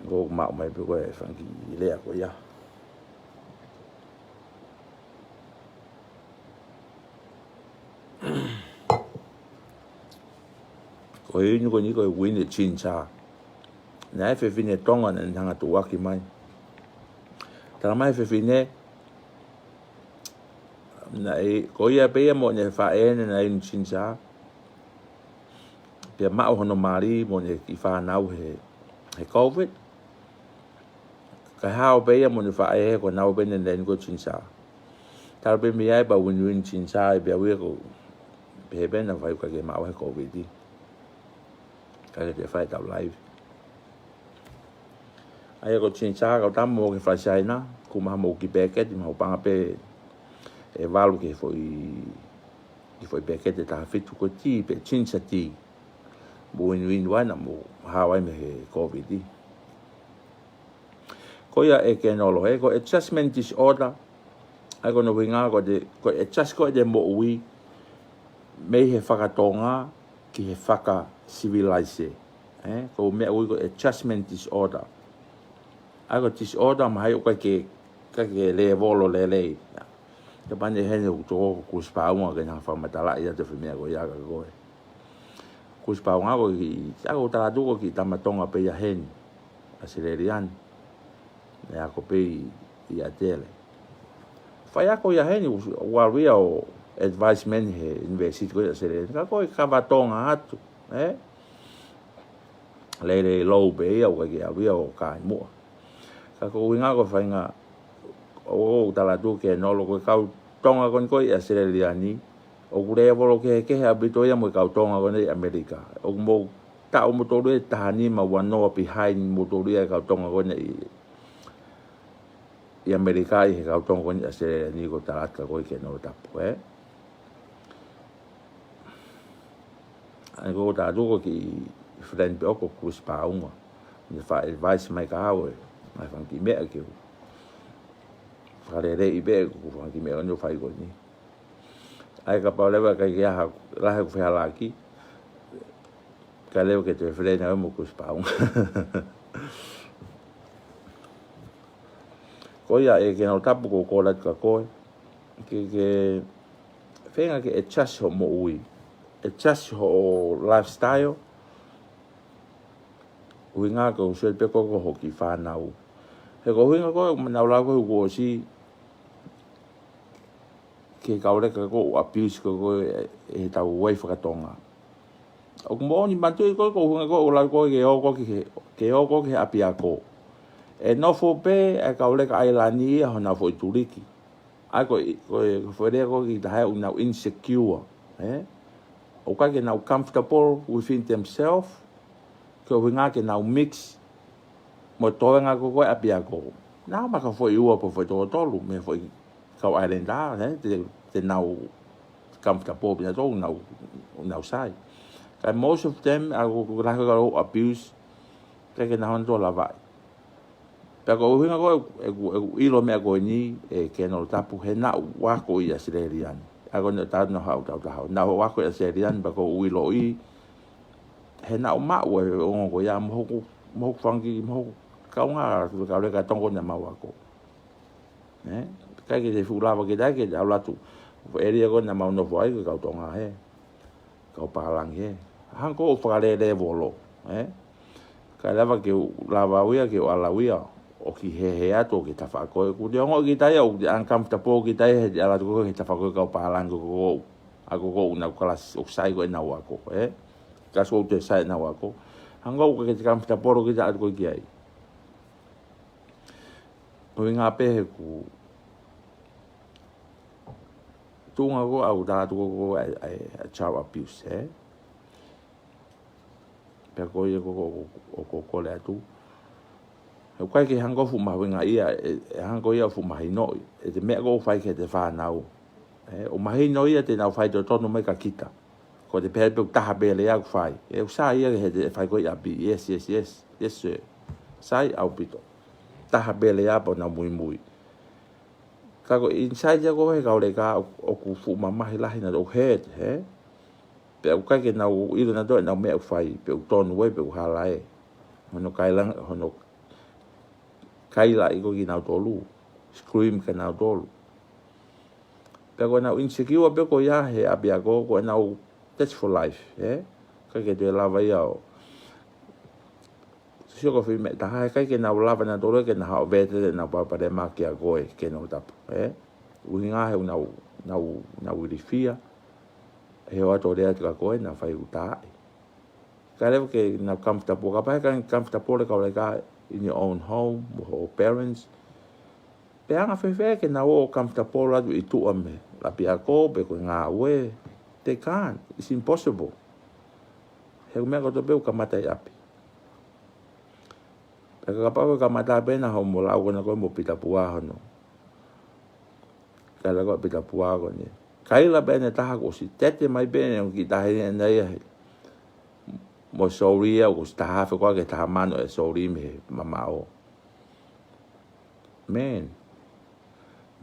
Ko ʻeku maʻu mai pē ko e fanga kiʻi lea ko ia. Ko e inu ko eni ko e Winnie Chincha. Naʻe fefine Tonga naʻe hanga ʻo tuʻuaki mai. Talamai ʻe he fefine, naʻe, ko ia pē ia mo ʻene faʻē naʻe inu Chincha. Pea maʻu hono mali mo ʻene kiʻi fānau he, he COVID. Kae hao pē ia mo ʻene faʻē he ko ʻenau pē naʻe inu ko e Chincha. Talu pē mei ai pea win-win Chincha ai pea ui ko pē pē naʻa fai ʻikai ke maʻu he COVID. ʻIkai ke toe fai ʻetau live. ʻA ia ko e Chincha kau tama mo ke fai Saina, ko e maha mo ki peketi, maha panga pē ʻe valu ki he foʻi, ki he foʻi peketi ʻe taha fitu ko e tī pē Chincha tī. Mo win-win wana mo hao ai mei he COVID. Ko ia ʻe Kenolo, ē, ko e adjustment disorder, ʻa ia ko hono ʻuhinga ko ʻete, ko e adjust ko ē ʻete moʻui mei he fakatonga ki he fakasivilaise. Ē, ko e meʻa ʻoku ui ko e adjustment disorder. ʻA ia ko e disorder mahalo ʻoku ʻikai ke, ʻikai ke lēvolo lelei. Te pane heni ʻoku tō ko Kusi Paunga ke na fakamatalaʻi atu e foʻi meʻa ko ia kia koe. Kusi Paunga ko e kiʻi, ʻa ia ko e tala atu ko e kiʻi tama Tonga pē ia heni, ʻAositelēlia ni. Naʻe ako pē ʻi, ʻi ʻAtele. Faiako ia heni, ʻoku ʻalu ia ʻo advisement he university ko ia ʻAositelēlia ni. Ka ko e kava Tonga atu, ē? Lele lou pē ia, ʻoku ʻikai ke ʻalu ia ʻo kai muʻa. Ka ko e ʻuhinga ko e faʻahinga, ʻo, ʻo tala atu Kenolo ko e kau Tonga ko eni ko ē ʻi ʻAositelēlia ni, ʻoku lēvolo kehekehe ʻaupito ia mo e kau Tonga ko eni ʻi ʻAmelika. ʻOku mou taʻu moutolu ʻe taha nima ua noa behind moutolu ia e kau Tonga ko eni ʻi, ʻi ʻAmelika ʻi he kau Tonga ko eni ʻi ʻAositelēlia ni ko e tala atu kia koe Kenolo Tapu, ē? ʻA ia ko e tala atu ko e kiʻi friend pē ʻoʻoku ko Kusi Paunga. Naʻe fai advice mai kia au ē, mai fanga kiʻi meʻa ke u fakaleleiʻi pē ʻeku fanga kiʻi meʻa ʻoku ou fai ko eni. ʻA ia kapau leva ʻikai ke ʻi ai ha, lahi ʻeku fehālaaki, kae leva ke toe friend au mo Kusi Paunga. Ko ia ē Kenolo Tapu ko e kole atu kia koe ke, ke feinga ke adjust hoʻo moʻui, adjust hoʻo lifestyle. ʻUhinga ko e ʻosi pē ko e ko hoʻo kiʻi fānau. He ko e ʻuhinga ko ē ʻoku nau lau ko ē ʻoku ʻosi ki he kau leka ko ē ʻoku abuse ko ē ʻe he tau uaifi fakatonga. ʻOku moʻoni, manatuʻi ko ē ko e ʻuhinga ko ē ʻoku lau ko ē ke ō ko ē ki he, ke ō ko ē ki he ʻapiako. ʻE nofo pē ʻa e kau leka ʻailani ia honau foʻi tuliki. ʻA ia ko e, ko e, ko e foʻi lea ko ē ki he taha ʻoku nau insecure, ē? ʻOku ʻikai ke nau comfortable within themselves, ko e ʻuhinga ke nau mix mo e toenga ko ē ko ē ʻapiako. Nau maka foʻi ua pe foʻi toko tolu mei he foʻi kau Islander, ē? Te, te nau comfortable pē ʻa ʻenau, nau sai. Ka most of them, ʻa ia ko e lahi ko ē ʻoku abuse, ʻikai ke nau hanga ʻo lavaʻi. Pea ko e ʻuhinga ko ē ʻeku, ʻeku ʻilo e meʻa ko eni, ē Kenolo Tapu, he naʻá ku ako ʻi ʻAositelēlia ni. ʻA ia ko eni ʻoku tau nau hau tau taha. Naʻá ku ako ʻi ʻAositelēlia ni pea ʻoku ou ʻiloʻi, he naʻá ku maʻu e ongo ko ia mo hoku, mo hoku fanga kiʻi, mo hoku kaungā, kau leka Tonga naʻa mau ako. Ē? ʻIkai ke te fuʻu lava ke te ʻai ke te ʻalu atu. Ko e ʻēlia ko ē naʻa mau nofo ai ko e kau Tonga, ē? Kau pālangi, ē? Hangē ko e fakalele volo, ē? ʻIkai lava ke u lava au ia, ke u ʻalu au ia ʻo kiʻi hēhē atu ki he tafaʻaki ko ē. ʻOku te ongoʻi kita ia ʻoku te uncomfortable kita ia he te ʻalu atu ko ē ki he tafaʻaki ko ē kau pālangi ko ē. ʻA ia ko ē ʻoku nau kalasi ʻoku sai ko ē ʻenau ako, ē? Kalasi ʻoku sai ʻenau ako. Hangē ʻoku ʻikai ke te comfortable kita ʻalu atu ko ē ki ai. ʻUhinga pē he ko e tuʻunga ko ē ʻoku tala atu ko ē ʻa e, ʻa e, ʻa e child abuse, ē? Pea ko ia ko ē ʻoku, ʻoku ou kole atu. He ʻoku ʻikai ke hanga ʻo fuʻu mahuʻingaʻia, ʻe, ʻe hanga ko ia ʻo fuʻu mahinoʻi ʻe he meʻa ʻoku fai ki heʻete fānau. Ē, ʻoku mahino ia te nau faitotonu mai kia kita. Ko ʻete pehē pē ʻoku taha pē lea ʻoku fai. Ē, ʻoku sai ia he te fai ko ē ʻi ʻapi. Yes, yes, yes. Yes, sir. Sai ʻaupito. Taha pē lea pea nau muimui. Ka ko e inside ia ko ē he kau leka ʻoku, ʻoku fuʻu mamahi lahi nautolu, hurt, ē? Pea ʻoku ʻikai ke nau ʻilo nautolu ʻenau meʻa ʻoku fai, pe ʻoku tonu ē, pe ʻoku hala ē. Hono kaila, hono kailaʻi ko ē kinautolu, scream kia nautolu. Pea ko ʻenau insecure pē ko ia he ʻapiako, ko ʻenau, that's for life, ē? ʻIkai ke toe lava ia ʻo sio ko e foʻi meʻa ʻe taha, he ʻikai ke nau lava nautolu ke nau hao vete ʻenau palopalema kia koe, Kenolo Tapu, ē? ʻUhinga he ʻoku nau, nau, nau ilifia he ʻoatu e lea kia koe, nau fai ʻuta ai. ʻIkai leva ke nau comfortable, kapau he ʻikai comfortable e kau leka in your own home, mo hoʻo parents. Pea anga fēfē ke nau ō comfortable atu ʻi tuʻa mei he ʻapiako pe ko e ngāue? They can't. It's impossible. He ko e meʻa kotoa pē ʻoku kamata ʻi ʻapi. Pea kapau ʻe kamata pē naʻa hoʻomo lau ko ena ko ē mo Pita Pua hono. Kaila ko ē Pita Pua ko eni. Kaila pē ʻene taha kuo ʻosi tete mai pē ʻene kiʻi taʻahine ʻena ia he. Mo e souli ia kuo ʻosi taha afe ko ē ki he taha mano e souli mei he mamaʻo. Man.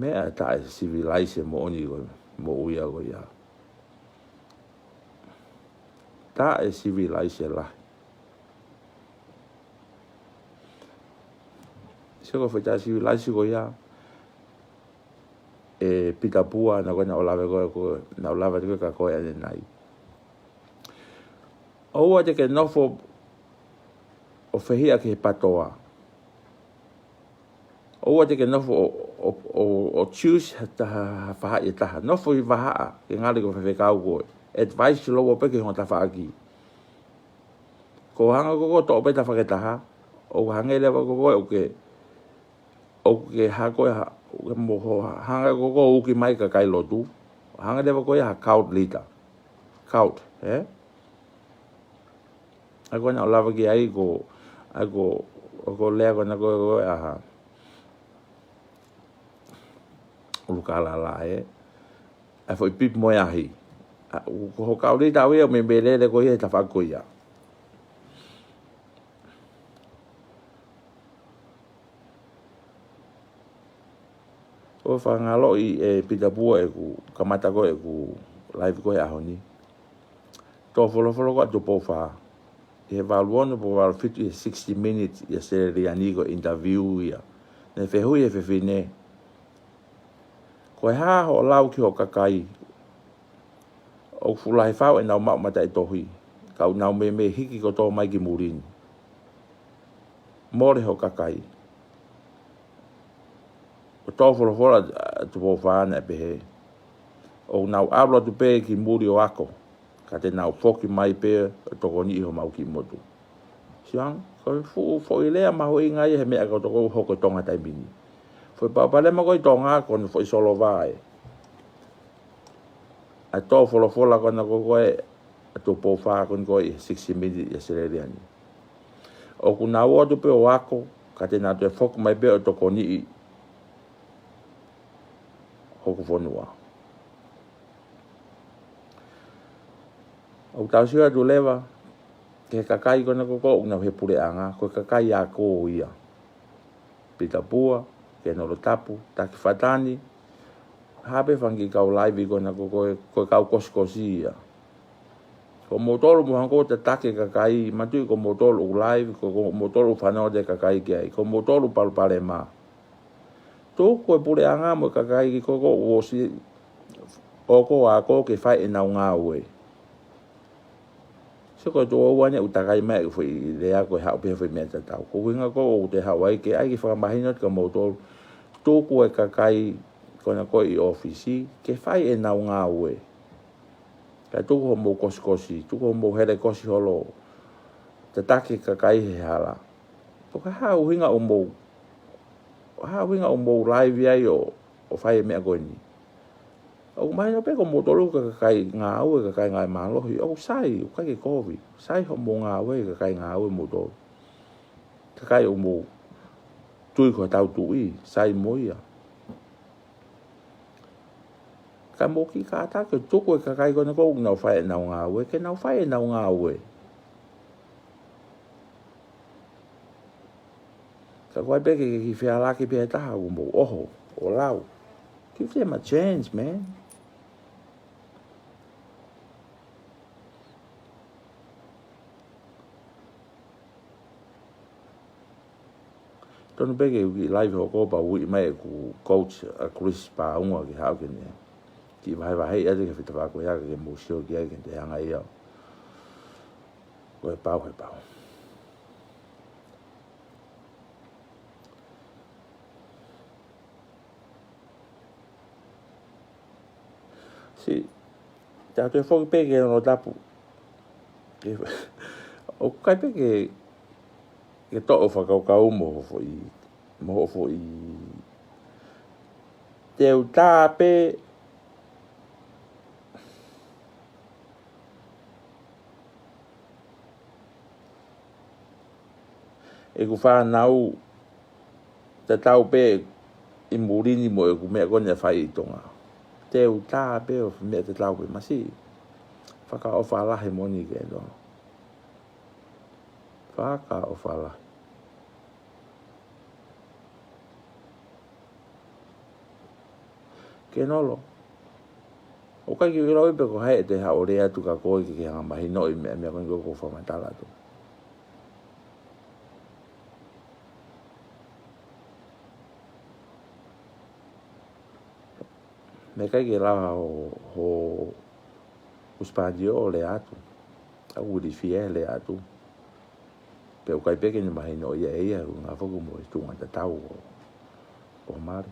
Meʻa taʻe civilized e moʻoni ko ē, moʻui ko ia. Taʻe civilized lahi. Sio ko e foʻi taʻe civilized ko ia ʻe Pita Pua, naʻa ko ē naʻá ku lave ko ē, ko ē naʻá ku lave ko ē kia koe ʻanenai. ʻOua te ke nofo ʻo fehiʻa ki he patoa. ʻOua te ke nofo ʻo, ʻo, ʻo, ʻo choose ha taha, ha faʻahi ʻe taha. Nofo ʻi vahaʻa, ke ngali ko e faifekau koe. Advice lōua pē ki he ongo tafaʻaki. Ko e hanga ko ē ʻo toʻo pē tafaʻaki ʻe taha, ʻo hangē leva ko ē ʻoku ke, ʻoku ke hā ko ē ha, ʻoku ke mo hoʻo hanga ko ē ʻo uki mai e kakai lotu. Hangē leva ko ē ha cult leader. Cult, ē? ʻA ia ko ē naʻá ku lave ki ai ko, ʻa ia ko, ko e lea ko ena ko ē ʻa ha ʻUlukalala, ē. ʻA e foʻi pipi mo e ahi. ʻA, ko hoʻo cult leader ʻaʻau ia ʻoku meimei lele koe ʻi he tafaʻaki ko ia. ʻOku ou fakangaloʻi ʻe Pita Pua ʻeku kamata ko ē ʻeku live ko ē he ʻaho ni. Tō folofola ko ē ʻa Tupou Fā. ʻI he valu ono pe valu fitu ʻi he sixty Minutes ʻi ʻAositelēlia ni ko e interview ia. Naʻe fehuʻi ʻe he fefine, ko e hā hoʻo lau ki hoʻo kakai ʻoku fuʻu lahi fau ʻenau maʻu mataʻitohi, ka ʻoku nau meimei hiki kotoa mai ki muli ni. Mole hoʻo kakai. Tō folofola ʻa Tupou Fā naʻe pehē, ʻoku nau ʻalu atu pē ki muli ʻo ako, ka te nau foki mai pē ʻo tokoniʻi homau kiʻi motu. Siang, ko e fuʻu foʻi lea mahuʻinga ia he meʻa ko ē ʻoku hoko ʻi Tonga taimi ni. Foʻi palopalema ko ē ʻi Tonga ko hono foʻi solova ē. ʻA e tō folofola ko ena ko ē ʻa Tupou Fā ko eni ko ē ʻi he sixty minutes ʻi ʻAositelēlia ni. ʻOku nau ō atu pē ʻo ako, ka te nau toe foki mai pē ʻo tokoniʻi hoku fonua. ʻOku tau sio atu leva ki he kakai ko ena ko ē ʻoku nau ʻi he puleʻanga, ko e kakai ako ia. Pita Pua, Kenolo Tapu, Taki Fatani, hā pē fanga kiʻi kau laivi ko ena ko ē, ko e kau kosikosi ia. Ko moutolu mo hangē ko e tataki e kakai, mātuʻaki ko moutolu ʻoku laivi, ko, ko moutolu ʻoku fanongo atu e kakai ki ai, ko moutolu palopalema. Tuku e puleʻanga mo e kakai ko ē ʻoku ʻosi ʻo ako ke fai ʻenau ngāue. Sio ko e tuʻo ua eni ʻoku takai mai ʻeku foʻi lea ko e haʻu pē he foʻi meʻa tatau. Ko e ʻuhinga ko ē ʻoku te haʻu ai ke ʻai ke fakamahino atu kia moutolu. Tuku e kakai ko ena ko ē ʻi ʻōfisi ke fai ʻenau ngāue. Kae tuku hoʻomou kosikosi, tuku hoʻomou helekosi holo, tataki e kakai he hala. Ko e hā e ʻuhinga ʻoku mou, hā e ʻuhinga ʻoku mou laivi ai ʻo, ʻo fai e meʻa ko eni. ʻOku mahino pē ko moutolu ko e kakai ngāue, kakai ngāue mālohi, ʻoku sai, ʻoku ʻikai ke kovi. Sai hoʻomou ngāue, kakai ngāue moutolu. Kakai ʻoku mou tui ko hotau tuʻi, sai mo ia. Ka mou kiʻi kātaki ʻo tuku e kakai ko ena ko ē ʻoku nau fai ʻenau ngāue, ke nau fai ʻenau ngāue. Ka ʻoku ʻikai pē ke, ke kiʻi fehālaaki pē ha taha ʻoku mou ʻoho ʻo lau. Give them a chance, man. Tonu pē ke u kiʻi laivi hoko pea uiʻi mai ʻeku coach ʻa Chris Paunga ke haʻu ke ne kiʻi vahevahe atu ki he fetapa ko ia ke mou sio ki ai ke te hanga ia. Ko e pau, ko e pau. Sī, tau toe foki pē ki he Kenolo Tapu. Ke, ʻoku ʻikai pē ke, ke toʻo fakakaukau mo hoʻo foʻi, mo hoʻo foʻi. Te u tā pē ʻeku fānau tatau pē ʻi muli ni mo ʻeku meʻa ko eni ʻe fai ʻi Tonga. Te u tā pē ʻo meʻa tatau pē masi. Fakaʻofa lahi moʻoni ke no. Fakaʻofa lahi. Kenolo. ʻOku ʻikai ke u ʻilo pē ko hai ʻe toe haʻu ʻo lea atu kia koe ke ke hanga mahinoʻi meʻa, meʻa ko eni ʻoku ou fakamatala atu. Meʻa ʻikai ke lava ho, ho husepāniti ʻo lea atu. ʻOku ou ilifia he lea atu. Pea ʻoku ʻikai pē ke ne mahinoʻi ia ʻe ia, ʻuhinga foki mo e tuʻunga tatau ʻo, ʻo mali.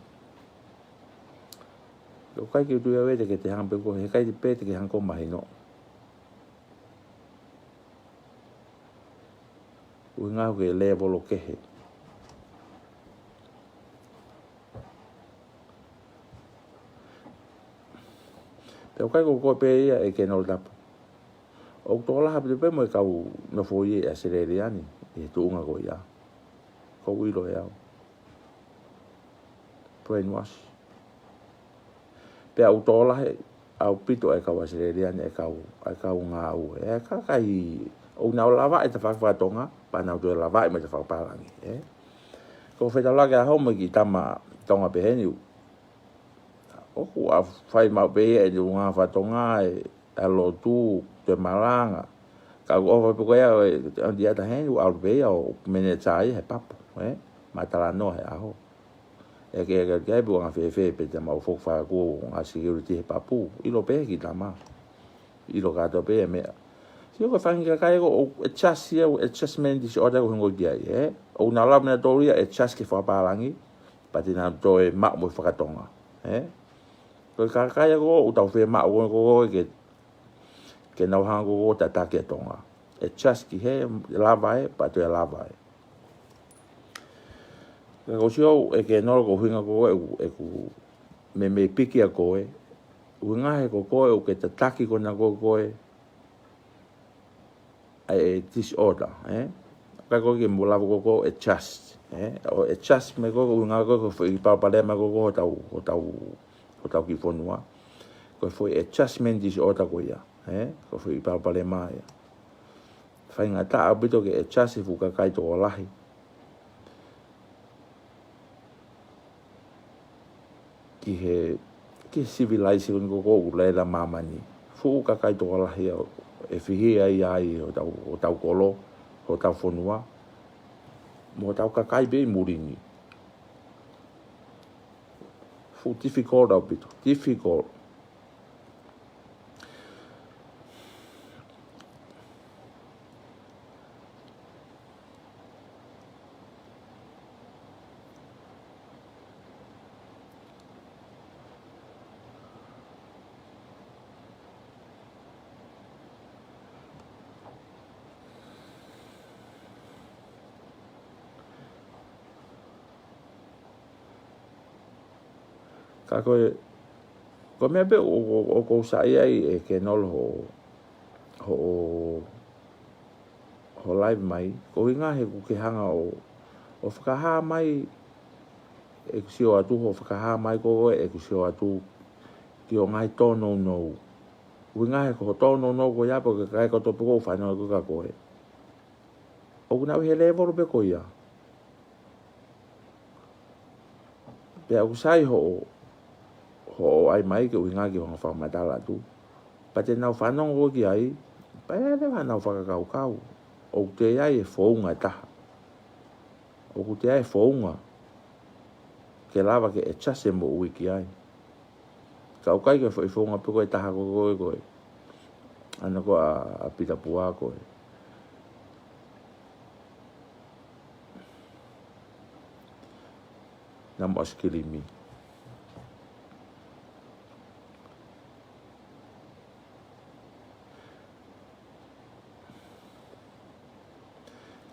Pea ʻoku ʻikai ke u tui au ʻe te ke te hanga pē ko, he ʻikai pē te ke hanga ko mahino. ʻUhinga ʻoku ke lēvolo kehe. Pea ʻoku ʻikai ko koe pē ia ʻe Kenolo Tapu. ʻOku tokolahi ʻaupito pē mo e kau nofo ia ʻi ʻAositelēlia ni, ʻi he tuʻunga ko ia. ʻOku ou ʻilo ʻe au. Brainwash. Pea ʻoku tokolahi ʻaupito e kau ʻAositelēlia ni e kau, e kau ngāue. E kakai ʻoku nau lavaʻi e tafaʻaki faka-Tonga, pea nau toe lavaʻi mo e tafaʻaki pālangi, ē? Ko e fetaulaki ʻaho mo e kiʻi tama Tonga pehē ni, ʻoku ʻa fai maʻu pē ia e ʻū ngāue faka-Tonga, e, ʻa lotu, toe malanga. Ka ʻoku ʻofa pē ko ia, e, ʻa e ata heni, ʻoku ʻalu pē ia ʻo menetsa ia he papu, ē? Matalanoa he ʻaho. ʻE ke, ke, ke ai pē ʻū anga fēfē pē te mau foki fakakuo ʻū anga security he papu. ʻIlo pē kiʻi tama. ʻIlo kātoa pē e meʻa. Sio ko e fanga kiʻi kakai ko ē ʻoku adjust ia, ʻoku adjustment disorder ko e hingoa ki ai, ē? ʻOku nau lava nautolu ia adjust ki he fakapālangi. Pea te nau toe maʻu mo e fakatonga. Ē? Ko e kakai ia ko ē ʻoku tau fiemaʻu ko ē ke, ke nau hanga ko ē ʻo tataki ʻa Tonga. ʻE adjust ki he lava ē, pea toe lava ē. Ka ʻoku ou sio ʻe Kenolo ko e ʻuhinga ko ē ʻeku, ʻeku meimei piki ʻa koe. ʻUhinga he ko koe ʻoku ke tataki ko ena ko ē ʻa e disorder, ē? Ka ko e ke mo lava ko ē ʻo adjust, ē? ʻO adjust mai ko ē, ʻuhinga ko ē ko e foʻi palopalema ko ē hotau, hotau, hotau kiʻi fonua. Ko e foʻi adjustment disorder ko ia, ē? Ko e foʻi palopalema ia. Faingataʻa ʻaupito ke adjust e fuʻu kakai tokolahi ki he, ki he civilization ko ē ʻoku lele ʻi māmani. Fuʻu kakai tokolahi ʻoku fihia ai hotau, hotau kolo, hotau fonua, mo hotau kakai pē ʻi muli ni. Fuʻu difficult ʻaupito, difficult. Ka ko e, ko e meʻa pē ʻoku, ʻoku, ʻoku ou saiʻia ai ʻe Kenolo hoʻo, hoʻo, hoʻo live mai, ko e ʻuhinga he ʻoku ke hanga ʻo, ʻo fakahā mai ʻeku sio atu, hoʻo fakahā mai ko ē ʻeku sio atu ki hoʻo ngaahi tōnounou. ʻUhinga he ko hoʻo tōnounou ko ia pē ʻoku ke kai ko e topic ʻoku ou fanongo ko ē kia koe. ʻOku nau ʻi he level pē ko ia. Pea ʻoku sai hoʻo, hoʻo ʻai mai ke ʻuhinga ki hoʻo fakamatala atu. Pea te nau fanongo ko ē ki ai, pea ʻe lava nau fakakaukau. ʻOku toe ʻi ai e founga ʻe taha. ʻOku toe ʻi ai e founga ke lava ke adjust e moʻui ki ai. Ka ʻoku ʻikai ke foʻi founga pē ko e taha ko ē, ko ē, ko ē. ʻAna ko ē ʻa, ʻa Pita Pua ko ē. Namu ʻAsikilimi.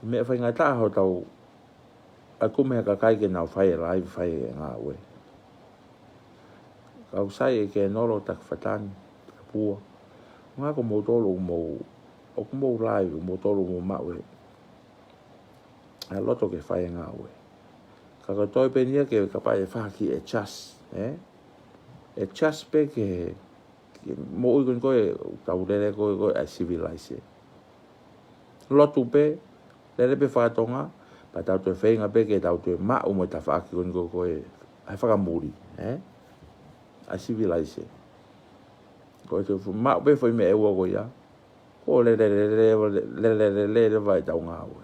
Meʻa faingataʻa hotau ʻai ko e meʻa kakai ke nau fai e live, fai e ngāue. Ka ʻoku sai ʻe Kenolo, Takifatani, Tapua. Ngā ko moutolu ʻoku mou, ʻoku mou live, moutolu ʻoku mou maʻu e, ʻa e loto ke fai e ngāue. Ka ko e toe pē eni ia ke kapau ʻe faʻa kiʻi adjust, ē? Adjust pē ke, ke moʻui ko eni ko ē, tau lele ko ē, ko ē ʻa e civilized. Lotu pē, lele pē fakatonga, pea tau toe feinga pē ke tau toe maʻu mo e tafaʻaki ko eni ko ē, ko ē, ʻa e fakamuli, ē? ʻA e civilized. Ko e toe fu-, maʻu pē foʻi meʻa ʻe ua ko ia, ko e lele, lele, lele, lele, lele, lele, vai tau ngāue.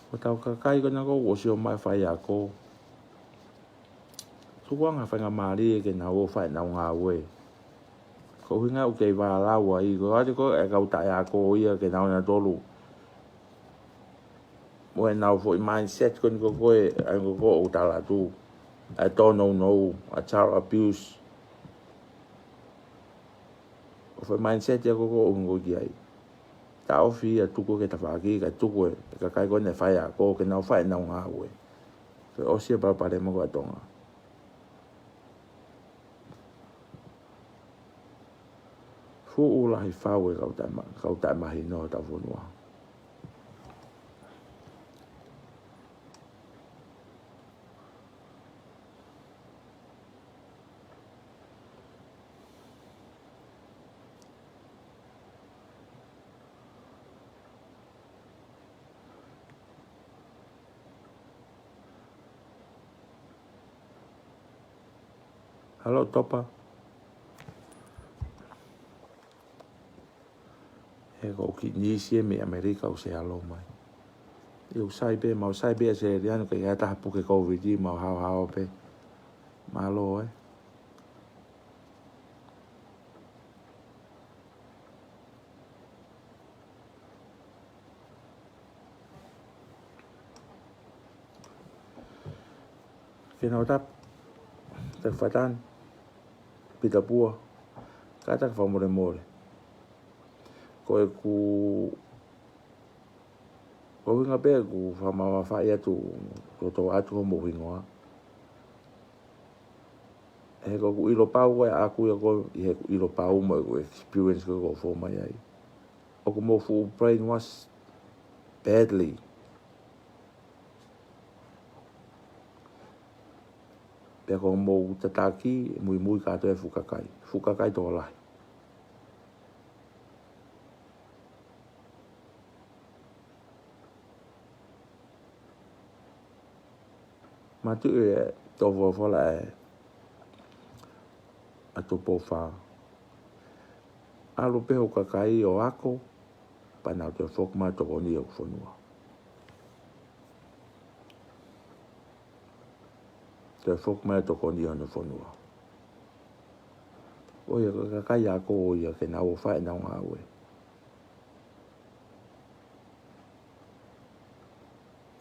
Ko hotau kakai ko ena ʻoku ʻosi ō mai faiako. Tuku ange ha faingamālie ke nau ō fai ʻenau ngāue. Ko e ʻuhinga ʻoku kei vālau ai, ko e ʻai ko ē ʻa e kau taʻeako ia ke nau ō nautolu mo ʻenau foʻi mindset ko eni ko ē, ʻa eni ko ē ʻoku tala atu, ʻa e tōnounou, ʻa e child abuse. Ko e foʻi mindset ia ko ē ʻoku ʻuhinga ki ai. Taʻofi ia, tuku ki he tafaʻaki, kae tuku e kakai ko ena ʻe faiako ke nau fai ʻenau ngāue. Ke ʻosi e palopalema ko ē ʻa Tonga. Fuʻu lahi fau e kau taʻema-, kau taʻemahino hotau fonua. ʻAlo Topa. He ko e kiʻi nisi ē mei ʻAmelika ʻoku se ʻalu mai. ʻOku sai pē, mau sai pē ʻa e Australia, ka ʻi ai ha taha puke Covid, mau haohaoa pē. Mālō ē. Ke nau tapu, Tafatan, Pita Pua, ka ta ka fakamolemole. Ko ʻeku, ko e ʻuhinga pē ʻeku fakamamafaʻi atu, ko e tō atu hoʻomou hingoa. He ko ʻeku ʻilo pau ko ē ʻaʻaku ia ko ē, ʻi heʻeku ʻilo pau mo ʻeku experience ko ē ʻoku ou fou mai ai. ʻOku mou fuʻu brainwash badly. Pea ko hoʻomou tataki, muimui kātoa e fuʻu kakai. Fuʻu kakai tokolahi. Mātuʻa e tō folofola ē, ʻa Tupou Fā. ʻAlu pē hoʻo kakai ʻo ako, pea nau toe foki mai ʻo tokoniʻi hoku fonua. Toe foki mai ʻo tokoniʻi hono fonua. ʻO ia ko e kakai ako ʻo ia ke nau ō ʻo fai ʻenau ngāue.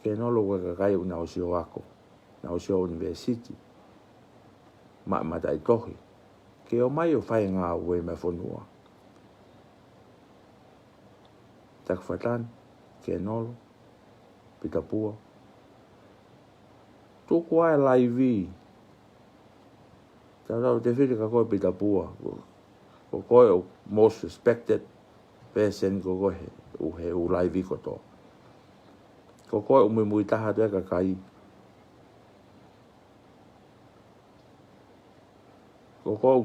Ke nolo ko e kakai ʻoku nau sio ako, nau sio university, ma, mataʻitohi. Ke ō mai ʻo fai e ngāue maʻa e fonua. Tafatan, ke nolo, Pita Pua. Tuku ʻa e laivi. Tautau te fili ka ko e Pita Pua. Ko, ko koe ʻoku most respected person ko koe he, ʻoku he ʻoku laivi kotoa. Ko koe ʻoku muimui taha atu e kakai. Ko koe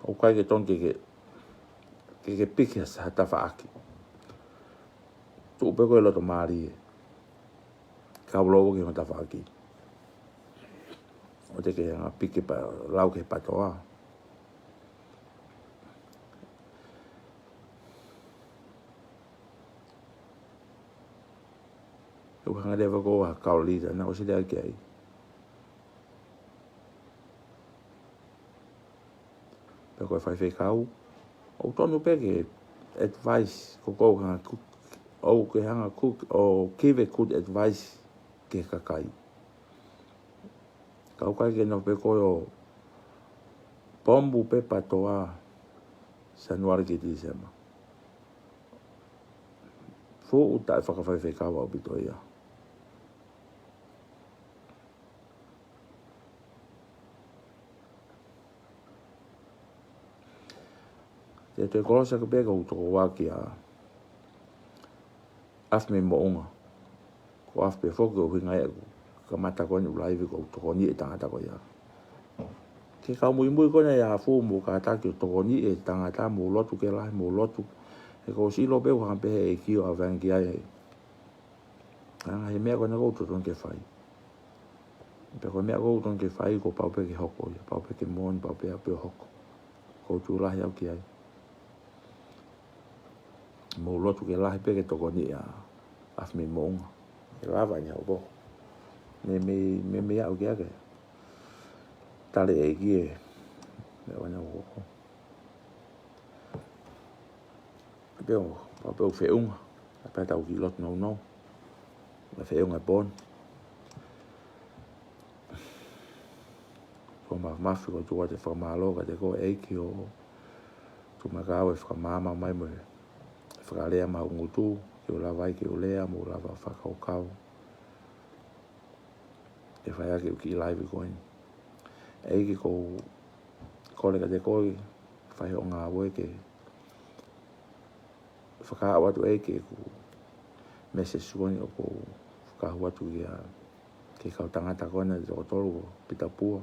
ʻoku ʻikai ke tonu ke ke, ke ke piki ha sa tafaʻaki. Tuʻu pē koe loto mālie. Kau lou ki he tafaʻaki. ʻOua te ke hanga piki pea lau ki he patoa. ʻOku hanga leva ko ha kau leader naʻa ʻosi lea ki ai. Pea ko e faifekau, ʻoku tonu pē ke advice, ko koe ʻoku hanga ku-, ʻoku ke hanga ku-, ʻo give good advice ki he kakai. Ka ʻoku ʻikai ke nofo pē koe ʻo pomu pē patoa Sānuali ki Tīsema. Fuʻu taʻefakafaifekau ʻaupito ia. Te te kolosi ʻaki pē ko e toko ua kia Afi mei Moʻunga. Ko Afi pē foki ʻoku hinga ia ʻeku kamata ko eni ʻeku laivi ko e tokoniʻi e tangata ko ia. Ke kau muimui ko ena ʻia Afi mo kātaki ʻo tokoniʻi e tangata mo lotu ke lahi mo lotu. He ko e silo pē ʻoku hanga pē he ʻEiki ʻo ʻave ange ki ai. Anga he meʻa ko ena ʻoku totonu ke fai. Pea ko e meʻa ʻoku totonu ke fai, kuo pau pē ke hoko ia, pau pē ke moʻoni, pau pē ʻa pē ʻo hoko. ʻOku ou tui lahi au ki ai. Mou lotu ke lahi pē ke tokoniʻi ʻa Afi mei Moʻunga. ʻE lava ʻeni ʻa hopo. Meimei, meimei aʻu ki ai ke tali e ʻEiki e meʻa ko ena ʻoku hoko. Pea ʻoku, pea ʻoku feʻunga. Pea tau kiʻi lotu nounou. Pea feʻunga e pō ni. Ko e māfimafi ko e tuʻu atu e fakamālō kiate koe ʻEiki ʻo tuʻu mai ka ʻave e fakamaama mai mo e fakalea maʻa hoku ngutu, ke u lava ai ke u lea, mo u lava fakakaukau. ʻE fai ʻaki ʻeku kiʻi laivi ko eni. ʻEiki ʻoku ou kole kiate koe, fai hoʻo ngāue ke fakaaʻu atu ʻEiki ʻeku message ko eni ʻoku ou fakaaʻu atu ki he, ki he kau tangata ko ena ʻe toko tolu ko Pita Pua,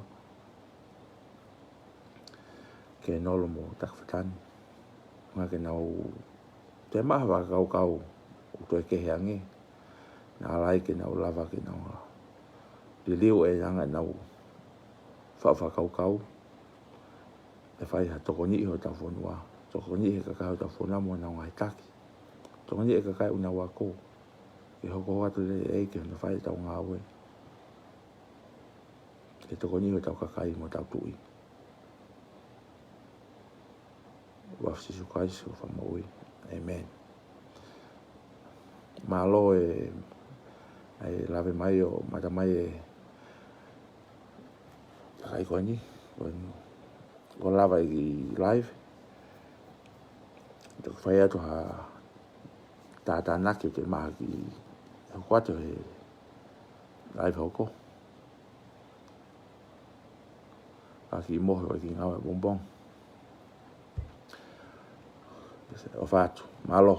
Kenolo mo Takafatani. Ngā ke nau toe maʻu ha fakakaukau ʻoku toe kehe ange. Naʻa ʻai ke nau lava ke nau liliu e anga ʻenau faʻu fakakaukau. ʻe fai ha tokoniʻi hotau fonua, tokoniʻi e kakai hotau fonua mo ʻenau ngaahi taki, tokoniʻi e kakai ʻoku nau ako, ke hoko atu lelei ki hono fai ʻetau ngāue, ke tokoniʻi hotau kakai mo hotau tuʻi. ʻI he huafa ʻo Sīsū Kalaisi ko homau Fakamoʻui. ʻĒmeni. Mālō e, ʻa e lave mai ʻo mamata mai e kakai ko eni, ko eni. ʻOku lava ʻi he live. Te u fai atu ha tātānaki ʻo e mahaki hoko atu he live hoko. Ka kiʻi mohe ʻo e kiʻi ngāue ʻapongipongi. ʻOfa atu. Mālō.